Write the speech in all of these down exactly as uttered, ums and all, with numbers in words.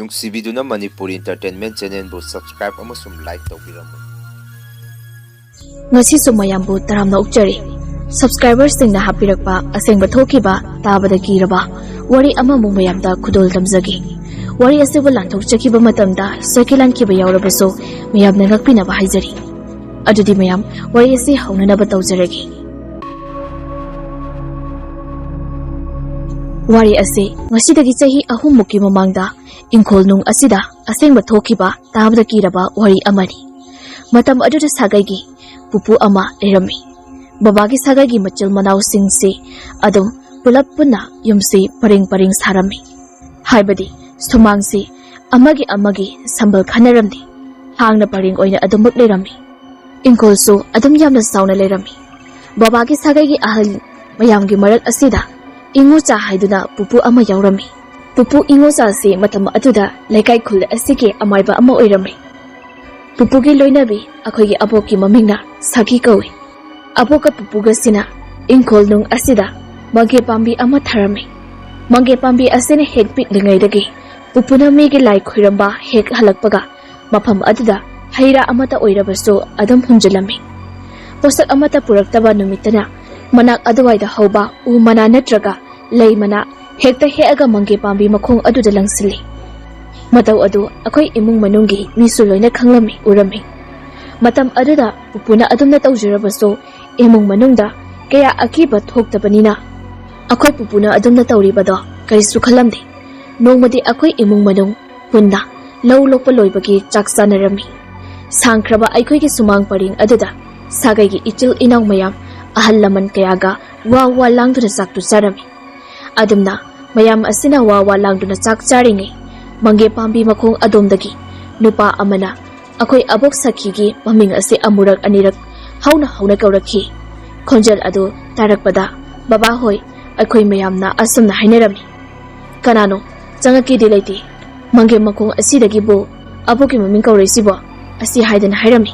ꯅꯨꯡꯁꯤꯕꯤꯗꯨꯅ Manipur Entertainment Channelꯕꯨ subscribe ꯑꯃꯁꯨꯡ like ꯇꯧꯕꯤꯔꯝꯃꯨ꯫ ꯉꯁꯤꯁꯨ ꯃꯌꯥꯝꯕꯨ ꯇꯔꯥꯝꯅ ꯑꯣꯛꯆꯔꯤ꯫ Subscriberꯁꯤꯡꯅ ꯍꯥꯞꯄꯤꯔꯛꯄ ꯑꯁꯦꯡꯕ ꯊꯣꯛꯈꯤꯕ ꯇꯥꯕꯗ ꯀꯤꯔꯕ ꯋꯥꯔꯤ ꯑꯃꯃꯨꯛ ꯃꯌꯥꯝꯗ ꯈꯨꯗꯣꯜ ꯇꯝꯖꯒꯦ꯫ ꯋꯥꯔꯤ ꯑꯁꯤꯕꯨ ꯂꯥꯟꯊꯣꯛꯆꯈꯤꯕ ꯃꯇꯝꯗ ꯁꯣꯏꯈꯤ ꯂꯥꯟꯈꯤꯕ ꯌꯥꯎꯔꯕꯁꯨ ꯃꯌꯥꯝꯅ ꯉꯥꯛꯄꯤꯅꯕ ꯍꯥꯏꯖꯔꯤ꯫ ꯑꯗꯨꯗꯤ ꯃꯌꯥꯝ, ꯋꯥꯔꯤ ꯑꯁꯤ ꯍꯧꯅꯅꯕ ꯇꯧꯖꯔꯒꯦ꯫ ꯋꯥꯔꯤ ꯑꯁꯤ ꯉꯁꯤꯗꯒꯤ ꯆꯍꯤ ꯑꯍꯨꯝꯃꯨꯛꯀꯤ ꯃꯃꯥꯡꯗ ꯏꯪꯈꯣꯜ ꯅꯨꯡ ꯑꯁꯤꯗ ꯑꯁꯦꯡꯕ ꯊꯣꯛꯈꯤꯕ ꯇꯥꯕꯗ ꯀꯤꯔꯕ ꯋꯥꯔꯤ ꯑꯃꯅꯤ꯫ ꯃꯇꯝ ꯑꯗꯨꯗ ꯁꯥꯒꯩꯒꯤ ꯄꯨꯄꯨ ꯑꯃ ꯂꯩꯔꯝꯃꯤ꯫ ꯕꯕꯥꯒꯤ ꯁꯥꯒꯩꯒꯤ ꯃꯆꯤꯜ ꯃꯅꯥꯎꯁꯤꯡꯁꯤ ꯑꯗꯨꯝ ꯄꯨꯂꯞ ꯄꯨꯟꯅ ꯌꯨꯝꯁꯤ ꯄꯔꯦꯡ ꯄꯔꯦꯡ ꯁꯥꯔꯝꯃꯤ꯫ ꯍꯥꯏꯕꯗꯤ ꯁꯨꯃꯥꯡꯁꯤ ꯑꯃꯒꯤ ꯑꯃꯒꯤ ꯁꯝꯕꯜ ꯈꯟꯅꯔꯝꯗꯦ꯫ ꯍꯥꯡꯅ ꯄꯔꯦꯡ ꯑꯣꯏꯅ ꯑꯗꯨꯃꯛ ꯂꯩꯔꯝꯃꯤ꯫ ꯏꯪꯈꯣꯜꯁꯨ ꯑꯗꯨꯝ ꯌꯥꯝꯅ ꯆꯥꯎꯅ ꯂꯩꯔꯝꯃꯤ꯫ ꯕꯕꯥꯒꯤ ꯁꯥꯒꯩꯒꯤ ꯑꯍꯜ ꯃꯌꯥꯝꯒꯤ ꯃꯔꯛ ꯑꯁꯤꯗ ꯏꯉꯣꯆꯥ ꯍꯥꯏꯗꯨꯅ ꯄꯨꯄꯨ ꯑꯃ ꯌꯥꯎꯔꯝꯃꯤ꯫ ꯄꯨꯄꯨ ꯏꯉꯣꯆꯥꯁꯤ ꯃꯇꯝ ꯑꯗꯨꯗ ꯂꯩꯀꯥꯏ ꯈꯨꯜ ꯑꯁꯤꯒꯤ ꯑꯃꯥꯏꯕ ꯑꯃ ꯑꯣꯏꯔꯝꯃꯤ꯫ ꯄꯨꯄꯨꯒꯤ ꯂꯣꯏꯅꯕꯤ ꯑꯩꯈꯣꯏꯒꯤ ꯑꯕꯣꯛꯀꯤ ꯃꯃꯤꯡꯅ ꯁꯥꯈꯤ ꯀꯧꯏ꯫ ꯑꯕꯣꯛꯀ ꯄꯨꯄꯨꯒꯁꯤꯅ ꯏꯪꯈꯣꯜ ꯅꯨꯡ ꯑꯁꯤꯗ ꯃꯪꯒꯦ ꯄꯥꯝꯕꯤ ꯑꯃ ꯊꯥꯔꯝꯃꯤ꯫ ꯃꯪꯒꯦ ꯄꯥꯝꯕꯤ ꯑꯁꯤꯅ ꯍꯦꯛ ꯄꯤꯛꯂꯤꯉꯩꯗꯒꯤ ꯄꯨꯄꯨꯅ ꯃꯤꯒꯤ ꯂꯥꯏ ꯈꯣꯏꯔꯝꯕ ꯍꯦꯛ ꯍꯜꯂꯛꯄꯒ ꯃꯐꯝ ꯑꯗꯨꯗ ꯍꯩ ꯔꯥ ꯑꯃꯠꯇ ꯑꯣꯏꯔꯕꯁꯨ ꯑꯗꯨꯝ ꯍꯨꯟꯖꯤꯜꯂꯝꯃꯤ꯫ ꯄꯣꯠꯁꯛ ꯑꯃꯠꯇ ꯄꯨꯔꯛꯇꯕ ꯅꯨꯃꯤꯠꯇꯅ ꯃꯅꯥꯛ ꯑꯗꯨꯋꯥꯏꯗ ꯍꯧꯕ ꯎ ꯃꯅꯥ ꯅꯠꯇ꯭ꯔꯒ ꯂꯩ ꯃꯅꯥ ꯍꯦꯛꯇ ꯍꯦꯛꯑꯒ ꯃꯪꯒꯦ ꯄꯥꯝꯕꯤ ꯃꯈꯣꯡ ꯑꯗꯨꯗ ꯂꯪꯁꯤꯜꯂꯤ꯫ ꯃꯇꯧ ꯑꯗꯨ ꯑꯩꯈꯣꯏ ꯏꯃꯨꯡ ꯃꯅꯨꯡꯒꯤ ꯃꯤꯁꯨ ꯂꯣꯏꯅ ꯈꯪꯂꯝꯃꯤ, ꯎꯔꯝꯃꯤ꯫ ꯃꯇꯝ ꯑꯗꯨꯗ ꯄꯨꯄꯨꯅ ꯑꯗꯨꯝꯅ ꯇꯧꯖꯔꯕꯁꯨ ꯏꯃꯨꯡ ꯃꯅꯨꯡꯗ ꯀꯌꯥ ꯑꯀꯤꯕ ꯊꯣꯛꯇꯕꯅꯤꯅ ꯑꯩꯈꯣꯏ ꯄꯨꯄꯨꯅ ꯑꯗꯨꯝꯅ ꯇꯧꯔꯤꯕꯗꯣ ꯀꯔꯤꯁꯨ ꯈꯜꯂꯝꯗꯦ꯫ ꯅꯣꯡꯃꯗꯤ ꯑꯩꯈꯣꯏ ꯏꯃꯨꯡ ꯃꯅꯨꯡ ꯄꯨꯟꯅ ꯂꯧ ꯂꯣꯛꯄ ꯂꯣꯏꯕꯒꯤ ꯆꯥꯛ ꯆꯥꯅꯔꯝꯃꯤ꯫ ꯁꯥꯡꯈ꯭ꯔꯕ ꯑꯩꯈꯣꯏꯒꯤ ꯁꯨꯃꯥꯡ ꯄꯔꯦꯡ ꯑꯗꯨꯗ ꯁꯥꯒꯩꯒꯤ ꯏꯆꯤꯜ ꯏꯅꯥꯎ ꯃꯌꯥꯝ, ꯑꯍꯜ ꯂꯃꯟ ꯀꯌꯥꯒ ꯋꯥ ꯋꯥ ꯂꯥꯡꯗꯨꯅ ꯆꯥꯛꯇꯨ ꯆꯥꯔꯝꯃꯤ꯫ ꯑꯗꯨꯝꯅ ꯃꯌꯥꯝ ꯑꯁꯤꯅ ꯋꯥ ꯋꯥ ꯂꯥꯡꯗꯨꯅ ꯆꯥꯛ ꯆꯥꯔꯤꯉꯩ ꯃꯪꯒꯦ ꯄꯥꯝꯕꯤ ꯃꯈꯣꯡ ꯑꯗꯣꯝꯗꯒꯤ ꯅꯨꯄꯥ ꯑꯃꯅ ꯑꯩꯈꯣꯏ ꯑꯕꯣꯛ ꯁꯈꯤꯒꯤ ꯃꯃꯤꯡ ꯑꯁꯤ ꯑꯃꯨꯔꯛ ꯑꯅꯤꯔꯛ ꯍꯧꯅ ꯍꯧꯅ ꯀꯧꯔꯛꯈꯤ꯫ ꯈꯣꯟꯖꯦꯜ ꯑꯗꯨ ꯇꯥꯔꯛꯄꯗ, "ꯕꯕꯥ ꯍꯣꯏ," ꯑꯩꯈꯣꯏ ꯃꯌꯥꯝꯅ ꯑꯁꯨꯝꯅ ꯍꯥꯏꯅꯔꯝꯃꯤ꯫ "ꯀꯅꯥꯅꯣ? ꯆꯪꯉꯛꯀꯦꯗꯤ ꯂꯩꯇꯦ꯫ ꯃꯪꯒꯦ ꯃꯈꯣꯡ ꯑꯁꯤꯗꯒꯤꯕꯨ ꯑꯕꯣꯛꯀꯤ ꯃꯃꯤꯡ ꯀꯧꯔꯛꯏꯁꯤꯕꯣ?" ꯑꯁꯤ ꯍꯥꯏꯗꯅ ꯍꯥꯏꯔꯝꯃꯤ꯫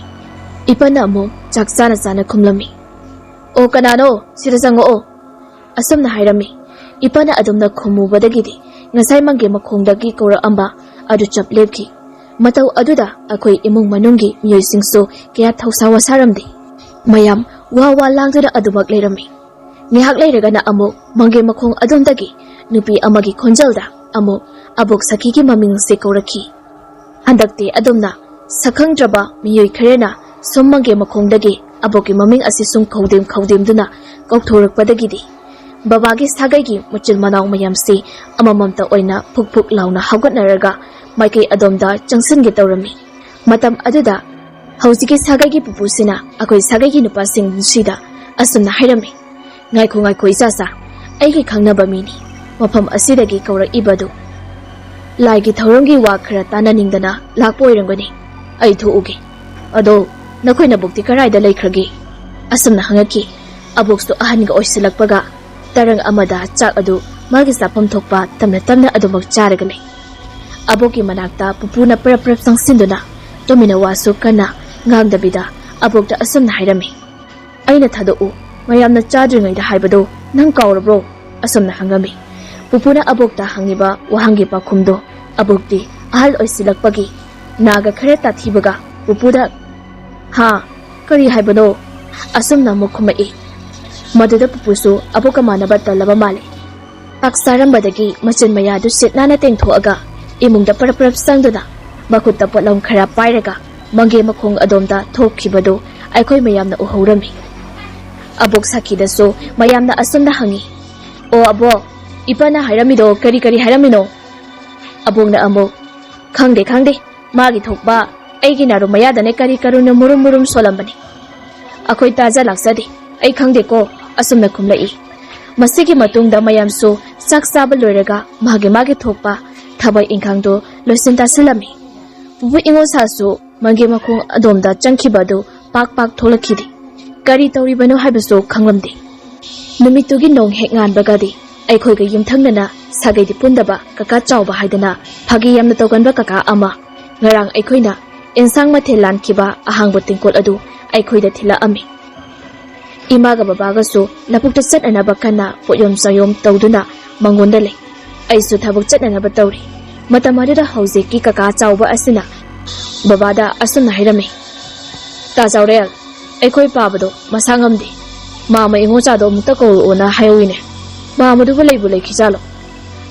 ꯏꯄꯥꯅ ꯑꯃꯨꯛ ꯆꯥꯛ ꯆꯥꯅ ꯆꯥꯅ ꯈꯨꯝꯂꯝꯃꯤ꯫ "ꯑꯣ, ꯀꯅꯥꯅꯣ? ꯁꯤꯗ ꯆꯪꯉꯛꯑꯣ," ꯑꯁꯨꯝꯅ ꯍꯥꯏꯔꯝꯃꯤ꯫ ꯏꯄꯥꯅ ꯑꯗꯨꯝꯅ ꯈꯨꯝꯃꯨꯕꯗꯒꯤꯗꯤ ꯉꯁꯥꯏ ꯃꯪꯒꯦ ꯃꯈꯣꯡꯗꯒꯤ ꯀꯧꯔꯛꯑꯝꯕ ꯑꯗꯨ ꯆꯞ ꯂꯦꯞꯈꯤ꯫ ꯃꯇꯧ ꯑꯗꯨꯗ ꯑꯩꯈꯣꯏ ꯏꯃꯨꯡ ꯃꯅꯨꯡꯒꯤ ꯃꯤꯑꯣꯏꯁꯤꯡꯁꯨ ꯀꯌꯥ ꯊꯧꯁꯥ ꯋꯥꯁꯥꯔꯝꯗꯦ꯫ ꯃꯌꯥꯝ ꯋꯥ ꯋꯥ ꯂꯥꯡꯗꯨꯅ ꯑꯗꯨꯃꯛ ꯂꯩꯔꯝꯃꯤ꯫ ꯉꯥꯏꯍꯥꯛ ꯂꯩꯔꯒꯅ ꯑꯃꯨꯛ ꯃꯪꯒꯦ ꯃꯈꯣꯡ ꯑꯗꯣꯝꯗꯒꯤ ꯅꯨꯄꯤ ꯑꯃꯒꯤ ꯈꯣꯟꯖꯦꯜꯗ ꯑꯃꯨꯛ ꯑꯕꯣꯛ ꯁꯈꯤꯒꯤ ꯃꯃꯤꯡꯁꯦ ꯀꯧꯔꯛꯈꯤ꯫ ꯍꯟꯗꯛꯇꯤ ꯑꯗꯨꯝꯅ ꯁꯛꯈꯪꯗ꯭ꯔꯕ ꯃꯤꯑꯣꯏ ꯈꯔꯅ ꯁꯨꯝ ꯃꯪꯒꯦ ꯃꯈꯣꯡꯗꯒꯤ ꯑꯕꯣꯛꯀꯤ ꯃꯃꯤꯡ ꯑꯁꯤ ꯁꯨꯝ ꯈꯧꯗꯦꯝ ꯈꯧꯗꯦꯝꯗꯨꯅ ꯀꯧꯊꯣꯔꯛꯄꯗꯒꯤꯗꯤ ꯕꯕꯥꯒꯤ ꯁꯥꯒꯩꯒꯤ ꯃꯆꯤꯟ ꯃꯅꯥꯎ ꯃꯌꯥꯝꯁꯤ ꯑꯃꯃꯝꯇ ꯑꯣꯏꯅ ꯐꯨꯛ ꯐꯨꯛ ꯂꯥꯎꯅ ꯍꯧꯒꯠꯅꯔꯒ ꯃꯥꯏꯀꯩ ꯑꯗꯣꯝꯗ ꯆꯪꯁꯤꯟꯒꯦ ꯇꯧꯔꯝꯃꯤ꯫ ꯃꯇꯝ ꯑꯗꯨꯗ ꯍꯧꯖꯤꯛꯀꯤ ꯁꯥꯒꯩꯒꯤ ꯄꯨꯄꯨꯁꯤꯅ ꯑꯩꯈꯣꯏ ꯁꯥꯒꯩꯒꯤ ꯅꯨꯄꯥꯁꯤꯡꯁꯤꯗ ꯑꯁꯨꯝꯅ ꯍꯥꯏꯔꯝꯃꯤ, "ꯉꯥꯏꯈꯣ, ꯉꯥꯏꯈꯣ, ꯏꯆꯥꯆꯥ, ꯑꯩꯒꯤ ꯈꯪꯅꯕ ꯃꯤꯅꯤ꯫ ꯃꯐꯝ ꯑꯁꯤꯗꯒꯤ ꯀꯧꯔꯛꯏꯕꯗꯨ ꯂꯥꯏꯒꯤ ꯊꯧꯔꯝꯒꯤ ꯋꯥ ꯈꯔ ꯇꯥꯟꯅꯅꯤꯡꯗꯅ ꯂꯥꯛꯄ ꯑꯣꯏꯔꯝꯒꯅꯤ꯫ ꯑꯩ ꯊꯣꯛꯎꯒꯦ꯫ ꯑꯗꯣ ꯅꯈꯣꯏ ꯅꯕꯣꯛꯇꯤ ꯀꯔꯥꯏꯗ ꯂꯩꯈ꯭ꯔꯒꯦ?" ꯑꯁꯨꯝꯅ ꯍꯪꯉꯛꯈꯤ꯫ ꯑꯕꯣꯛꯁꯨ ꯑꯍꯟꯒ ꯑꯣꯏꯁꯤꯜꯂꯛꯄꯒ ꯇꯔꯪ ꯑꯃꯗ ꯆꯥꯛ ꯑꯗꯨ ꯃꯥꯒꯤ ꯆꯥꯐꯝ ꯊꯣꯛꯄ ꯇꯞꯅ ꯇꯞꯅ ꯑꯗꯨꯃꯛ ꯆꯥꯔꯒ ꯂꯩ꯫ ꯑꯕꯣꯛꯀꯤ ꯃꯅꯥꯛꯇ ꯄꯨꯄꯨꯅ ꯄ꯭ꯔꯞ ꯄ꯭ꯔꯞ ꯆꯪꯁꯤꯟꯗꯨꯅ ꯇꯨꯃꯤꯟꯅ ꯋꯥꯁꯨ ꯀꯟꯅ ꯉꯥꯡꯗꯕꯤꯗ ꯑꯕꯣꯛꯇ ꯑꯁꯨꯝꯅ ꯍꯥꯏꯔꯝꯃꯤ, "ꯑꯩꯅ ꯊꯥꯗꯣꯛꯎ, ꯃꯌꯥꯝꯅ ꯆꯥꯗ꯭ꯔꯤꯉꯩꯗ ꯍꯥꯏꯕꯗꯣ ꯅꯪ ꯀꯥꯎꯔꯕ꯭ꯔꯣ?" ꯑꯁꯨꯝꯅ ꯍꯪꯉꯝꯃꯤ꯫ ꯄꯨꯄꯨꯅ ꯑꯕꯣꯛꯇ ꯍꯪꯉꯤꯕ ꯋꯥꯍꯪꯒꯤ ꯄꯥꯎꯈꯨꯝꯗꯣ ꯑꯕꯣꯛꯇꯤ ꯑꯍꯜ ꯑꯣꯏꯁꯤꯜꯂꯛꯄꯒꯤ ꯅꯥꯒ ꯈꯔ ꯇꯥꯊꯤꯕꯒ ꯄꯨꯄꯨꯗ, "ꯍꯥ? ꯀꯔꯤ ꯍꯥꯏꯕꯅꯣ?" ꯑꯁꯨꯝꯅ ꯑꯃꯨꯛ ꯈꯨꯝꯃꯛꯏ꯫ ꯃꯗꯨꯗ ꯄꯨꯄꯨꯁꯨ ꯑꯕꯣꯛꯀ ꯃꯥꯟꯅꯕ ꯇꯜꯂꯕ ꯃꯥꯜꯂꯤ꯫ ꯆꯥꯛ ꯆꯥꯔꯝꯕꯗꯒꯤ ꯃꯆꯤꯟ ꯃꯌꯥꯗꯨ ꯁꯤꯠ ꯅꯥꯟꯅ ꯇꯦꯡꯊꯣꯛꯑꯒ ꯏꯃꯨꯡꯗ ꯄꯔꯞ ꯄꯔꯞ ꯆꯪꯗꯨꯅ ꯃꯈꯨꯠꯇ ꯄꯣꯠꯂꯝ ꯈꯔ ꯄꯥꯏꯔꯒ ꯃꯪꯒꯦ ꯃꯈꯣꯡ ꯑꯗꯣꯝꯗ ꯊꯣꯛꯈꯤꯕꯗꯨ ꯑꯩꯈꯣꯏ ꯃꯌꯥꯝꯅ ꯎꯍꯧꯔꯝꯃꯤ꯫ ꯑꯕꯣꯛ ꯁꯥꯈꯤꯗꯁꯨ ꯃꯌꯥꯝꯅ ꯑꯁꯨꯝꯅ ꯍꯪꯉꯤ, "ꯑꯣ ꯑꯕꯣꯛ, ꯏꯄꯥꯅ ꯍꯥꯏꯔꯝꯃꯤꯗꯣ ꯀꯔꯤ ꯀꯔꯤ ꯍꯥꯏꯔꯝꯃꯤꯅꯣ?" ꯑꯕꯣꯛꯅ ꯑꯃꯨꯛ, "ꯈꯪꯗꯦ, ꯈꯪꯗꯦ, ꯃꯥꯒꯤ ꯊꯣꯛꯄ ꯑꯩꯒꯤ ꯅꯥꯔꯨ ꯃꯌꯥꯗꯅꯦ ꯀꯔꯤ ꯀꯔꯨꯅ ꯃꯨꯔꯨꯝ ꯃꯨꯔꯨꯝ ꯁꯣꯜꯂꯝꯕꯅꯤ꯫ ꯑꯩꯈꯣꯏ ꯇꯥꯖ ꯂꯥꯛꯆꯗꯦ, ꯑꯩ ꯈꯪꯗꯦꯀꯣ," ꯑꯁꯨꯝꯅ ꯈꯨꯝꯂꯛꯏ꯫ ꯃꯁꯤꯒꯤ ꯃꯇꯨꯡꯗ ꯃꯌꯥꯝꯁꯨ ꯆꯥꯛ ꯆꯥꯕ ꯂꯣꯏꯔꯒ ꯃꯥꯒꯤ ꯃꯥꯒꯤ ꯊꯣꯛꯄ ꯊꯕꯛ ꯏꯪꯈꯥꯡꯗꯣ ꯂꯣꯏꯁꯤꯟ ꯇꯥꯁꯤꯜꯂꯝꯃꯤ꯫ ꯄꯨꯄꯨ ꯏꯉꯣꯁꯥꯁꯨ ꯃꯪꯒꯦ ꯃꯈꯣꯡ ꯑꯗꯣꯝꯗ ꯆꯪꯈꯤꯕ ꯑꯗꯨ ꯄꯥꯛ ꯄꯥꯛ ꯊꯣꯛꯂꯛꯈꯤꯗꯦ꯫ ꯀꯔꯤ ꯇꯧꯔꯤꯕꯅꯣ ꯍꯥꯏꯕꯁꯨ ꯈꯪꯂꯝꯗꯦ꯫ ꯅꯨꯃꯤꯠꯇꯨꯒꯤ ꯅꯣꯡ ꯍꯦꯛ ꯉꯥꯟꯕꯒꯗꯤ ꯑꯩꯈꯣꯏꯒ ꯌꯨꯝꯊꯪꯅꯅ ꯁꯥꯒꯩꯗꯤ ꯄꯨꯟꯗꯕ ꯀꯀꯥ ꯆꯥꯎꯕ ꯍꯥꯏꯗꯅ ꯐꯥꯒꯤ ꯌꯥꯝꯅ ꯇꯧꯒꯟꯕ ꯀꯀꯥ ꯑꯃ ꯉꯔꯥꯡ ꯑꯩꯈꯣꯏꯅ ꯑꯦꯟꯁꯥꯡ ꯃꯊꯦꯜ ꯂꯥꯟꯈꯤꯕ ꯑꯍꯥꯡꯕ ꯇꯦꯡꯀꯣꯠ ꯑꯗꯨ ꯑꯩꯈꯣꯏꯗ ꯊꯤꯜꯂꯛꯑꯝꯃꯤ꯫ ꯏꯃꯥꯒ ꯕꯕꯥꯒꯁꯨ ꯂꯧꯕꯨꯛꯇ ꯆꯠꯅꯅꯕ ꯀꯟꯅ ꯄꯣꯠꯌꯣꯝ ꯆꯥꯌꯣꯝ ꯇꯧꯗꯨꯅ ꯃꯉꯣꯟꯗ ꯂꯩ꯫ ꯑꯩꯁꯨ ꯊꯕꯛ ꯆꯠꯅꯅꯕ ꯇꯧꯔꯤ꯫ ꯃꯇꯝ ꯑꯗꯨꯗ ꯍꯧꯖꯤꯛꯀꯤ ꯀꯀꯥ ꯆꯥꯎꯕ ꯑꯁꯤꯅ ꯕꯕꯥꯗ ꯑꯁꯨꯝꯅ ꯍꯥꯏꯔꯝꯃꯤ, "ꯇꯥ ꯆꯥꯎꯔꯦꯜ, ꯑꯩꯈꯣꯏ ꯄꯥꯕꯗꯣ ꯃꯁꯥ ꯉꯝꯗꯦ꯫ ꯃꯥꯃ ꯏꯉꯣꯆꯥꯗꯣ ꯑꯃꯨꯛꯇ ꯀꯧꯔꯛꯑꯣꯅ ꯍꯥꯏꯍꯧꯋꯤꯅꯦ꯫ ꯃꯥꯃꯗꯨꯕꯨ ꯂꯩꯕꯨ ꯂꯩꯈꯤꯖꯥꯠꯂꯣ?"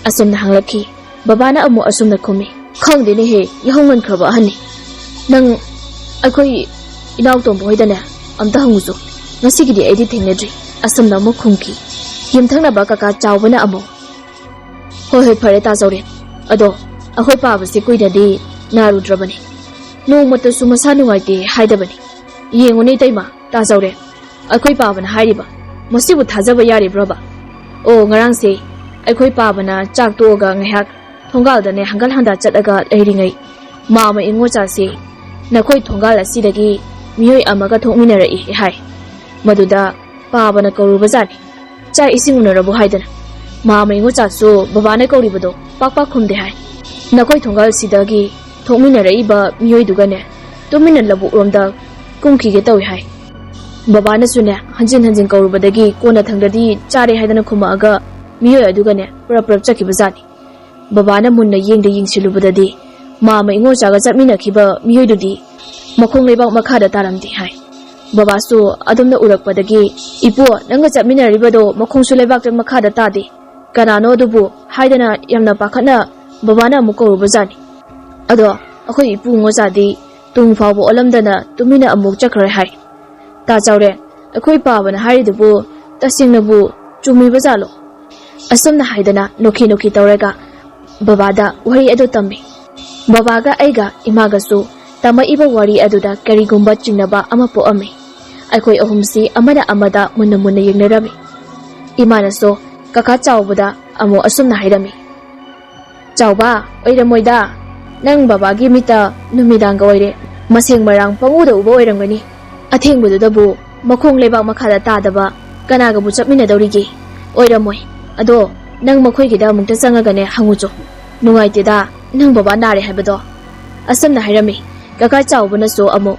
ꯑꯁꯨꯝꯅ ꯍꯪꯂꯛꯈꯤ꯫ ꯕꯕꯥꯅ ꯑꯃꯨꯛ ꯑꯁꯨꯝꯅ ꯈꯨꯝꯃꯤ, "ꯈꯪꯗꯦꯅꯦꯍꯦ, ꯌꯥꯍꯧ ꯉꯟꯈ꯭ꯔꯕ ꯑꯍꯟꯅꯤ꯫ ꯅꯪ ꯑꯩꯈꯣꯏ ꯏꯅꯥꯎꯇꯣꯝꯕ ꯍꯣꯏꯗꯅꯦ ꯑꯝꯇ ꯍꯪꯉꯨꯆꯣ꯫ ꯉꯁꯤꯒꯤꯗꯤ ꯑꯩꯗꯤ ꯊꯦꯡꯅꯗ꯭ꯔꯤ꯫" ꯑꯁꯨꯝꯅ ꯑꯃꯨꯛ ꯈꯨꯝꯈꯤ꯫ ꯌꯨꯝꯊꯪꯅꯕ ꯀꯀꯥ ꯆꯥꯎꯕꯅ ꯑꯃꯨꯛ, "ꯍꯣꯏ, ꯍꯣꯏ, ꯐꯔꯦ ꯇꯥ ꯆꯥꯎꯔꯦꯜ꯫ ꯑꯗꯣ ꯑꯩꯈꯣꯏ ꯄꯥꯕꯁꯦ ꯀꯨꯏꯅꯗꯤ ꯅꯥꯔꯨꯗ꯭ꯔꯕꯅꯤ꯫ ꯅꯣꯡꯃꯇꯁꯨ ꯃꯁꯥ ꯅꯨꯡꯉꯥꯏꯇꯦ ꯍꯥꯏꯗꯕꯅꯤ꯫ ꯌꯦꯡꯉꯨꯅꯦ ꯏꯇꯩꯃ, ꯇꯥ ꯆꯥꯎꯔꯦꯜ, ꯑꯩꯈꯣꯏ ꯄꯥꯕꯅ ꯍꯥꯏꯔꯤꯕ, ꯃꯁꯤꯕꯨ ꯊꯥꯖꯕ ꯌꯥꯔꯤꯕ꯭ꯔꯕ? ꯑꯣ, ꯉꯔꯥꯡꯁꯦ ꯑꯩꯈꯣꯏ ꯄꯥꯕꯅ ꯆꯥꯛ ꯇꯣꯛꯑꯒ ꯉꯥꯏꯍꯥꯛ ꯊꯣꯡꯒꯥꯜꯗꯅꯦ ꯍꯪꯒꯠ ꯍꯟꯗꯥ ꯆꯠꯂꯒ ꯂꯩꯔꯤꯉꯩ, ꯃꯥꯃ ꯏꯉꯣꯆꯥꯁꯦ ꯅꯈꯣꯏ ꯊꯣꯡꯒꯥꯜ ꯑꯁꯤꯗꯒꯤ ꯃꯤꯑꯣꯏ ꯑꯃꯒ ꯊꯣꯛꯃꯤꯟꯅꯔꯛꯏ ꯍꯥꯏ꯫ ꯃꯗꯨꯗ ꯄꯥꯕꯅ ꯀꯧꯔꯨꯕꯖꯥꯠꯅꯤ꯫ ꯆꯥꯛ ꯏꯁꯤꯡ ꯎꯅꯔꯕꯣ ꯍꯥꯏꯗꯅ꯫ ꯃꯥꯃ ꯏꯉꯣꯆꯥꯁꯨ ꯕꯕꯥꯅ ꯀꯧꯔꯤꯕꯗꯣ ꯄꯥꯛ ꯄꯥꯛ ꯈꯨꯝꯗꯦ ꯍꯥꯏ꯫ ꯅꯈꯣꯏ ꯊꯣꯡꯒꯥꯜꯁꯤꯗꯒꯤ ꯊꯣꯛꯃꯤꯟꯅꯔꯛꯏꯕ ꯃꯤꯑꯣꯏꯗꯨꯒꯅꯦ ꯇꯨꯃꯤꯟꯅ ꯂꯧꯕꯨꯛꯂꯣꯝꯗ ꯀꯨꯝꯈꯤꯒꯦ ꯇꯧꯏ ꯍꯥꯏ꯫ ꯕꯕꯥꯅꯁꯨꯅꯦ ꯍꯟꯖꯤꯟ ꯍꯟꯖꯤꯟ ꯀꯧꯔꯨꯕꯗꯒꯤ ꯀꯣꯟꯅꯊꯪꯗꯗꯤ ꯆꯥꯔꯦ ꯍꯥꯏꯗꯅ ꯈꯨꯝꯃꯛꯑꯒ ꯃꯤꯑꯣꯏ ꯑꯗꯨꯒꯅꯦ ꯄꯨꯔꯞ ꯄꯨꯔꯞ ꯆꯠꯈꯤꯕꯖꯥꯠꯅꯤ꯫ ꯕꯕꯥꯅ ꯃꯨꯟꯅ ꯌꯦꯡꯗ ꯌꯦꯡꯁꯤꯜꯂꯨꯕꯗꯗꯤ ꯃꯥꯃ ꯏꯉꯣꯆꯥꯒ ꯆꯠꯃꯤꯟꯅꯈꯤꯕ ꯃꯤꯑꯣꯏꯗꯨꯗꯤ ꯃꯈꯣꯡ ꯂꯩꯕꯥꯛ ꯃꯈꯥꯗ ꯇꯥꯔꯝꯗꯦ ꯍꯥꯏ꯫ ꯕꯕꯥꯁꯨ ꯑꯗꯨꯝꯅ ꯎꯔꯛꯄꯗꯒꯤ, "ꯏꯄꯨ, ꯅꯪꯒ ꯆꯠꯃꯤꯟꯅꯔꯤꯕꯗꯣ ꯃꯈꯣꯡꯁꯨ ꯂꯩꯕꯥꯛꯇ ꯃꯈꯥꯗ ꯇꯥꯗꯦ꯫ ꯀꯅꯥꯅꯣ ꯑꯗꯨꯕꯨ?" ꯍꯥꯏꯗꯅ ꯌꯥꯝꯅ ꯄꯥꯈꯠꯅ ꯕꯕꯥꯅ ꯑꯃꯨꯛ ꯀꯧꯔꯨꯕꯖꯥꯠꯅꯤ꯫ ꯑꯗꯣ ꯑꯩꯈꯣꯏ ꯏꯄꯨ ꯏꯉꯣꯆꯥꯗꯤ ꯇꯨꯡ ꯐꯥꯎꯕ ꯑꯣꯜꯂꯝꯗꯅ ꯇꯨꯃꯤꯟꯅ ꯑꯃꯨꯛ ꯆꯠꯈ꯭ꯔꯦ ꯍꯥꯏ꯫ ꯇꯥ ꯆꯥꯎꯔꯦꯜ, ꯑꯩꯈꯣꯏ ꯄꯥꯕꯅ ꯍꯥꯏꯔꯤꯗꯨꯕꯨ ꯇꯁꯦꯡꯅꯕꯨ ꯆꯨꯝꯃꯤꯕ ꯖꯥꯠꯂꯣ? ꯑꯁꯨꯝꯅ ꯍꯥꯏꯗꯅ ꯅꯣꯛꯈꯤ ꯅꯣꯛꯈꯤ ꯇꯧꯔꯒ ꯕꯕꯥꯗ ꯋꯥꯔꯤ ꯑꯗꯨ ꯇꯝꯃꯤ꯫ ꯕꯕꯥꯒ ꯑꯩꯒ ꯏꯃꯥꯒꯁꯨ ꯇꯝꯃꯛꯏꯕ ꯋꯥꯔꯤ ꯑꯗꯨꯗ ꯀꯔꯤꯒꯨꯝꯕ ꯆꯤꯡꯅꯕ ꯑꯃ ꯄꯣꯛꯑꯝꯃꯤ꯫ ꯑꯩꯈꯣꯏ ꯑꯍꯨꯝꯁꯤ ꯑꯃꯅ ꯑꯃꯗ ꯃꯨꯟꯅ ꯃꯨꯟꯅ ꯌꯦꯡꯅꯔꯝꯃꯤ꯫ ꯏꯃꯥꯅꯁꯨ ꯀꯀꯥ ꯆꯥꯎꯕꯗ ꯑꯃꯨꯛ ꯑꯁꯨꯝꯅ ꯍꯥꯏꯔꯝꯃꯤ, "ꯆꯥꯎꯕ, ꯑꯣꯏꯔꯝꯃꯣꯏꯗ꯫ ꯅꯪ ꯕꯕꯥꯒꯤ ꯃꯤꯠꯇ ꯅꯨꯃꯤꯗꯥꯡꯒ ꯑꯣꯏꯔꯦ꯫ ꯃꯁꯦꯡ ꯃꯔꯥꯡ ꯄꯪꯎꯗ ꯎꯕ ꯑꯣꯏꯔꯝꯒꯅꯤ꯫ ꯑꯊꯦꯡꯕꯗꯨꯗꯕꯨ ꯃꯈꯣꯡ ꯂꯩꯕꯥꯛ ꯃꯈꯥꯗ ꯇꯥꯗꯕ ꯀꯅꯥꯒꯕꯨ ꯆꯠꯃꯤꯟꯅꯗꯧꯔꯤꯒꯦ? ꯑꯣꯏꯔꯝꯃꯣꯏ꯫ ꯑꯗꯣ ꯅꯪ ꯃꯈꯣꯏꯒꯤꯗ ꯑꯃꯨꯛꯇ ꯆꯪꯉꯒꯅꯦ ꯍꯪꯉꯨꯆꯣ꯫ ꯅꯨꯡꯉꯥꯏꯇꯦꯗ, ꯅꯪ ꯕꯕꯥ ꯅꯥꯔꯦ ꯍꯥꯏꯕꯗꯣ꯫" ꯑꯁꯨꯝꯅ ꯍꯥꯏꯔꯝꯃꯤ꯫ ꯀꯀꯥ ꯆꯥꯎꯕꯅꯁꯨ ꯑꯃꯨꯛ,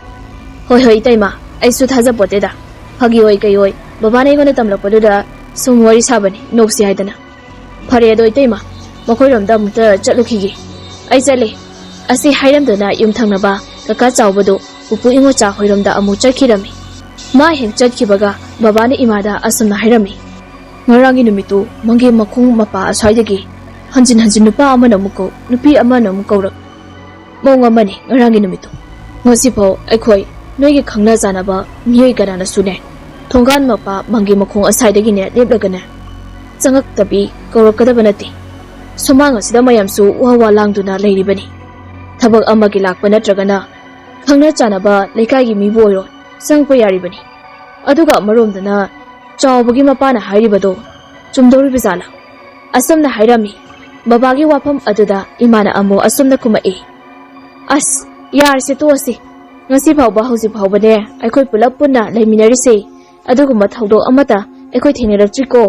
"ꯍꯣꯏ, ꯍꯣꯏ, ꯏꯇꯩꯃ, ꯑꯩꯁꯨ ꯊꯥꯖꯄꯣꯠꯇꯦꯗ꯫ ꯐꯥꯒꯤ ꯑꯣꯏ ꯀꯩ ꯑꯣꯏ, ꯕꯕꯥꯅ ꯑꯩꯉꯣꯟꯗ ꯇꯝꯂꯛꯄꯗꯨꯗ ꯁꯨꯝ ꯋꯥꯔꯤ ꯁꯥꯕꯅꯤ, ꯅꯣꯛꯁꯤ ꯍꯥꯏꯗꯅ꯫ ꯐꯔꯦ ꯑꯗꯣ ꯏꯇꯩꯃ, ꯃꯈꯣꯏꯔꯣꯝꯗ ꯑꯃꯨꯛꯇ ꯆꯠꯂꯨꯈꯤꯒꯦ꯫ ꯑꯩ ꯆꯠꯂꯦ꯫ ꯑꯁꯤ ꯍꯥꯏꯔꯝꯗꯅ ꯌꯨꯝꯊꯪꯅꯕ ꯀꯀꯥ ꯆꯥꯎꯕꯗꯨ ꯄꯨꯄꯨ ꯏꯉꯣꯆꯥ ꯍꯣꯏꯔꯣꯝꯗ ꯑꯃꯨꯛ ꯆꯠꯈꯤꯔꯝꯃꯤ꯫ ꯃꯥ ꯍꯦꯛ ꯆꯠꯈꯤꯕꯒ ꯕꯕꯥꯅ ꯏꯃꯥꯗ ꯑꯁꯨꯝꯅ ꯍꯥꯏꯔꯝꯃꯤ, "ꯉꯔꯥꯡꯒꯤ ꯅꯨꯃꯤꯠꯇꯨ ꯃꯪꯒꯦ ꯃꯈꯣꯡ ꯃꯄꯥ ꯑꯁ꯭ꯋꯥꯏꯗꯒꯤ ꯍꯟꯖꯤꯟ ꯍꯟꯖꯤꯟ ꯅꯨꯄꯥ ꯑꯃꯅ ꯑꯃꯨꯛ ꯀꯧ, ꯅꯨꯄꯤ ꯑꯃꯅ ꯑꯃꯨꯛ ꯀꯧꯔꯛ, ꯃꯑꯣꯡ ꯑꯃꯅꯤ ꯉꯔꯥꯡꯒꯤ ꯅꯨꯃꯤꯠꯇꯨ꯫ ꯉꯁꯤꯐꯥꯎ ꯑꯩꯈꯣꯏ ꯅꯣꯏꯒꯤ ꯈꯪꯅ ꯆꯥꯟꯅꯕ ꯃꯤꯑꯣꯏ ꯀꯅꯥꯅꯁꯨꯅꯦ, ꯊꯣꯡꯒꯥꯟ ꯃꯄꯥ ꯃꯪꯒꯦ ꯃꯈꯣꯡ ꯑꯁ꯭ꯋꯥꯏꯗꯒꯤꯅꯦ ꯂꯦꯞꯂꯒꯅꯦ ꯆꯪꯉꯛꯇꯕꯤ ꯀꯧꯔꯛꯀꯗꯕ ꯅꯠꯇꯦ꯫ ꯁꯨꯃꯥꯡ ꯑꯁꯤꯗ ꯃꯌꯥꯝꯁꯨ ꯋꯥ ꯋꯥ ꯂꯥꯡꯗꯨꯅ ꯂꯩꯔꯤꯕꯅꯤ꯫ ꯊꯕꯛ ꯑꯃꯒꯤ ꯂꯥꯛꯄ ꯅꯠꯇ꯭ꯔꯒꯅ ꯈꯪꯅ ꯆꯥꯟꯅꯕ ꯂꯩꯀꯥꯏꯒꯤ ꯃꯤꯕꯨ ꯑꯣꯏꯔꯣ ꯆꯪꯉꯛꯄ ꯌꯥꯔꯤꯕꯅꯤ꯫ ꯑꯗꯨꯒ ꯑꯃꯔꯣꯝꯗꯅ ꯆꯥꯎꯕꯒꯤ ꯃꯄꯥꯅ ꯍꯥꯏꯔꯤꯕꯗꯣ ꯆꯨꯝꯗꯧꯔꯤꯕꯖꯥꯠꯂꯥ?" ꯑꯁꯨꯝꯅ ꯍꯥꯏꯔꯝꯃꯤ꯫ ꯕꯕꯥꯒꯤ ꯋꯥꯐꯝ ꯑꯗꯨꯗ ꯏꯃꯥꯅ ꯑꯃꯨꯛ ꯑꯁꯨꯝꯅ ꯈꯨꯝꯃꯛꯏ, "ꯑꯁ, ꯌꯥꯔꯁꯦ, ꯇꯣꯛꯑꯁꯤ꯫ ꯉꯁꯤ ꯐꯥꯎꯕ, ꯍꯧꯖꯤꯛ ꯐꯥꯎꯕꯅꯦ ꯑꯩꯈꯣꯏ ꯄꯨꯂꯞ ꯄꯨꯟꯅ ꯂꯩꯃꯤꯟꯅꯔꯤꯁꯦ꯫ ꯑꯗꯨꯒꯨꯝꯕ ꯊꯧꯗꯣꯛ ꯑꯃꯠꯇ ꯑꯩꯈꯣꯏ ꯊꯦꯡꯅꯔꯛꯇ꯭ꯔꯤꯀꯣ꯫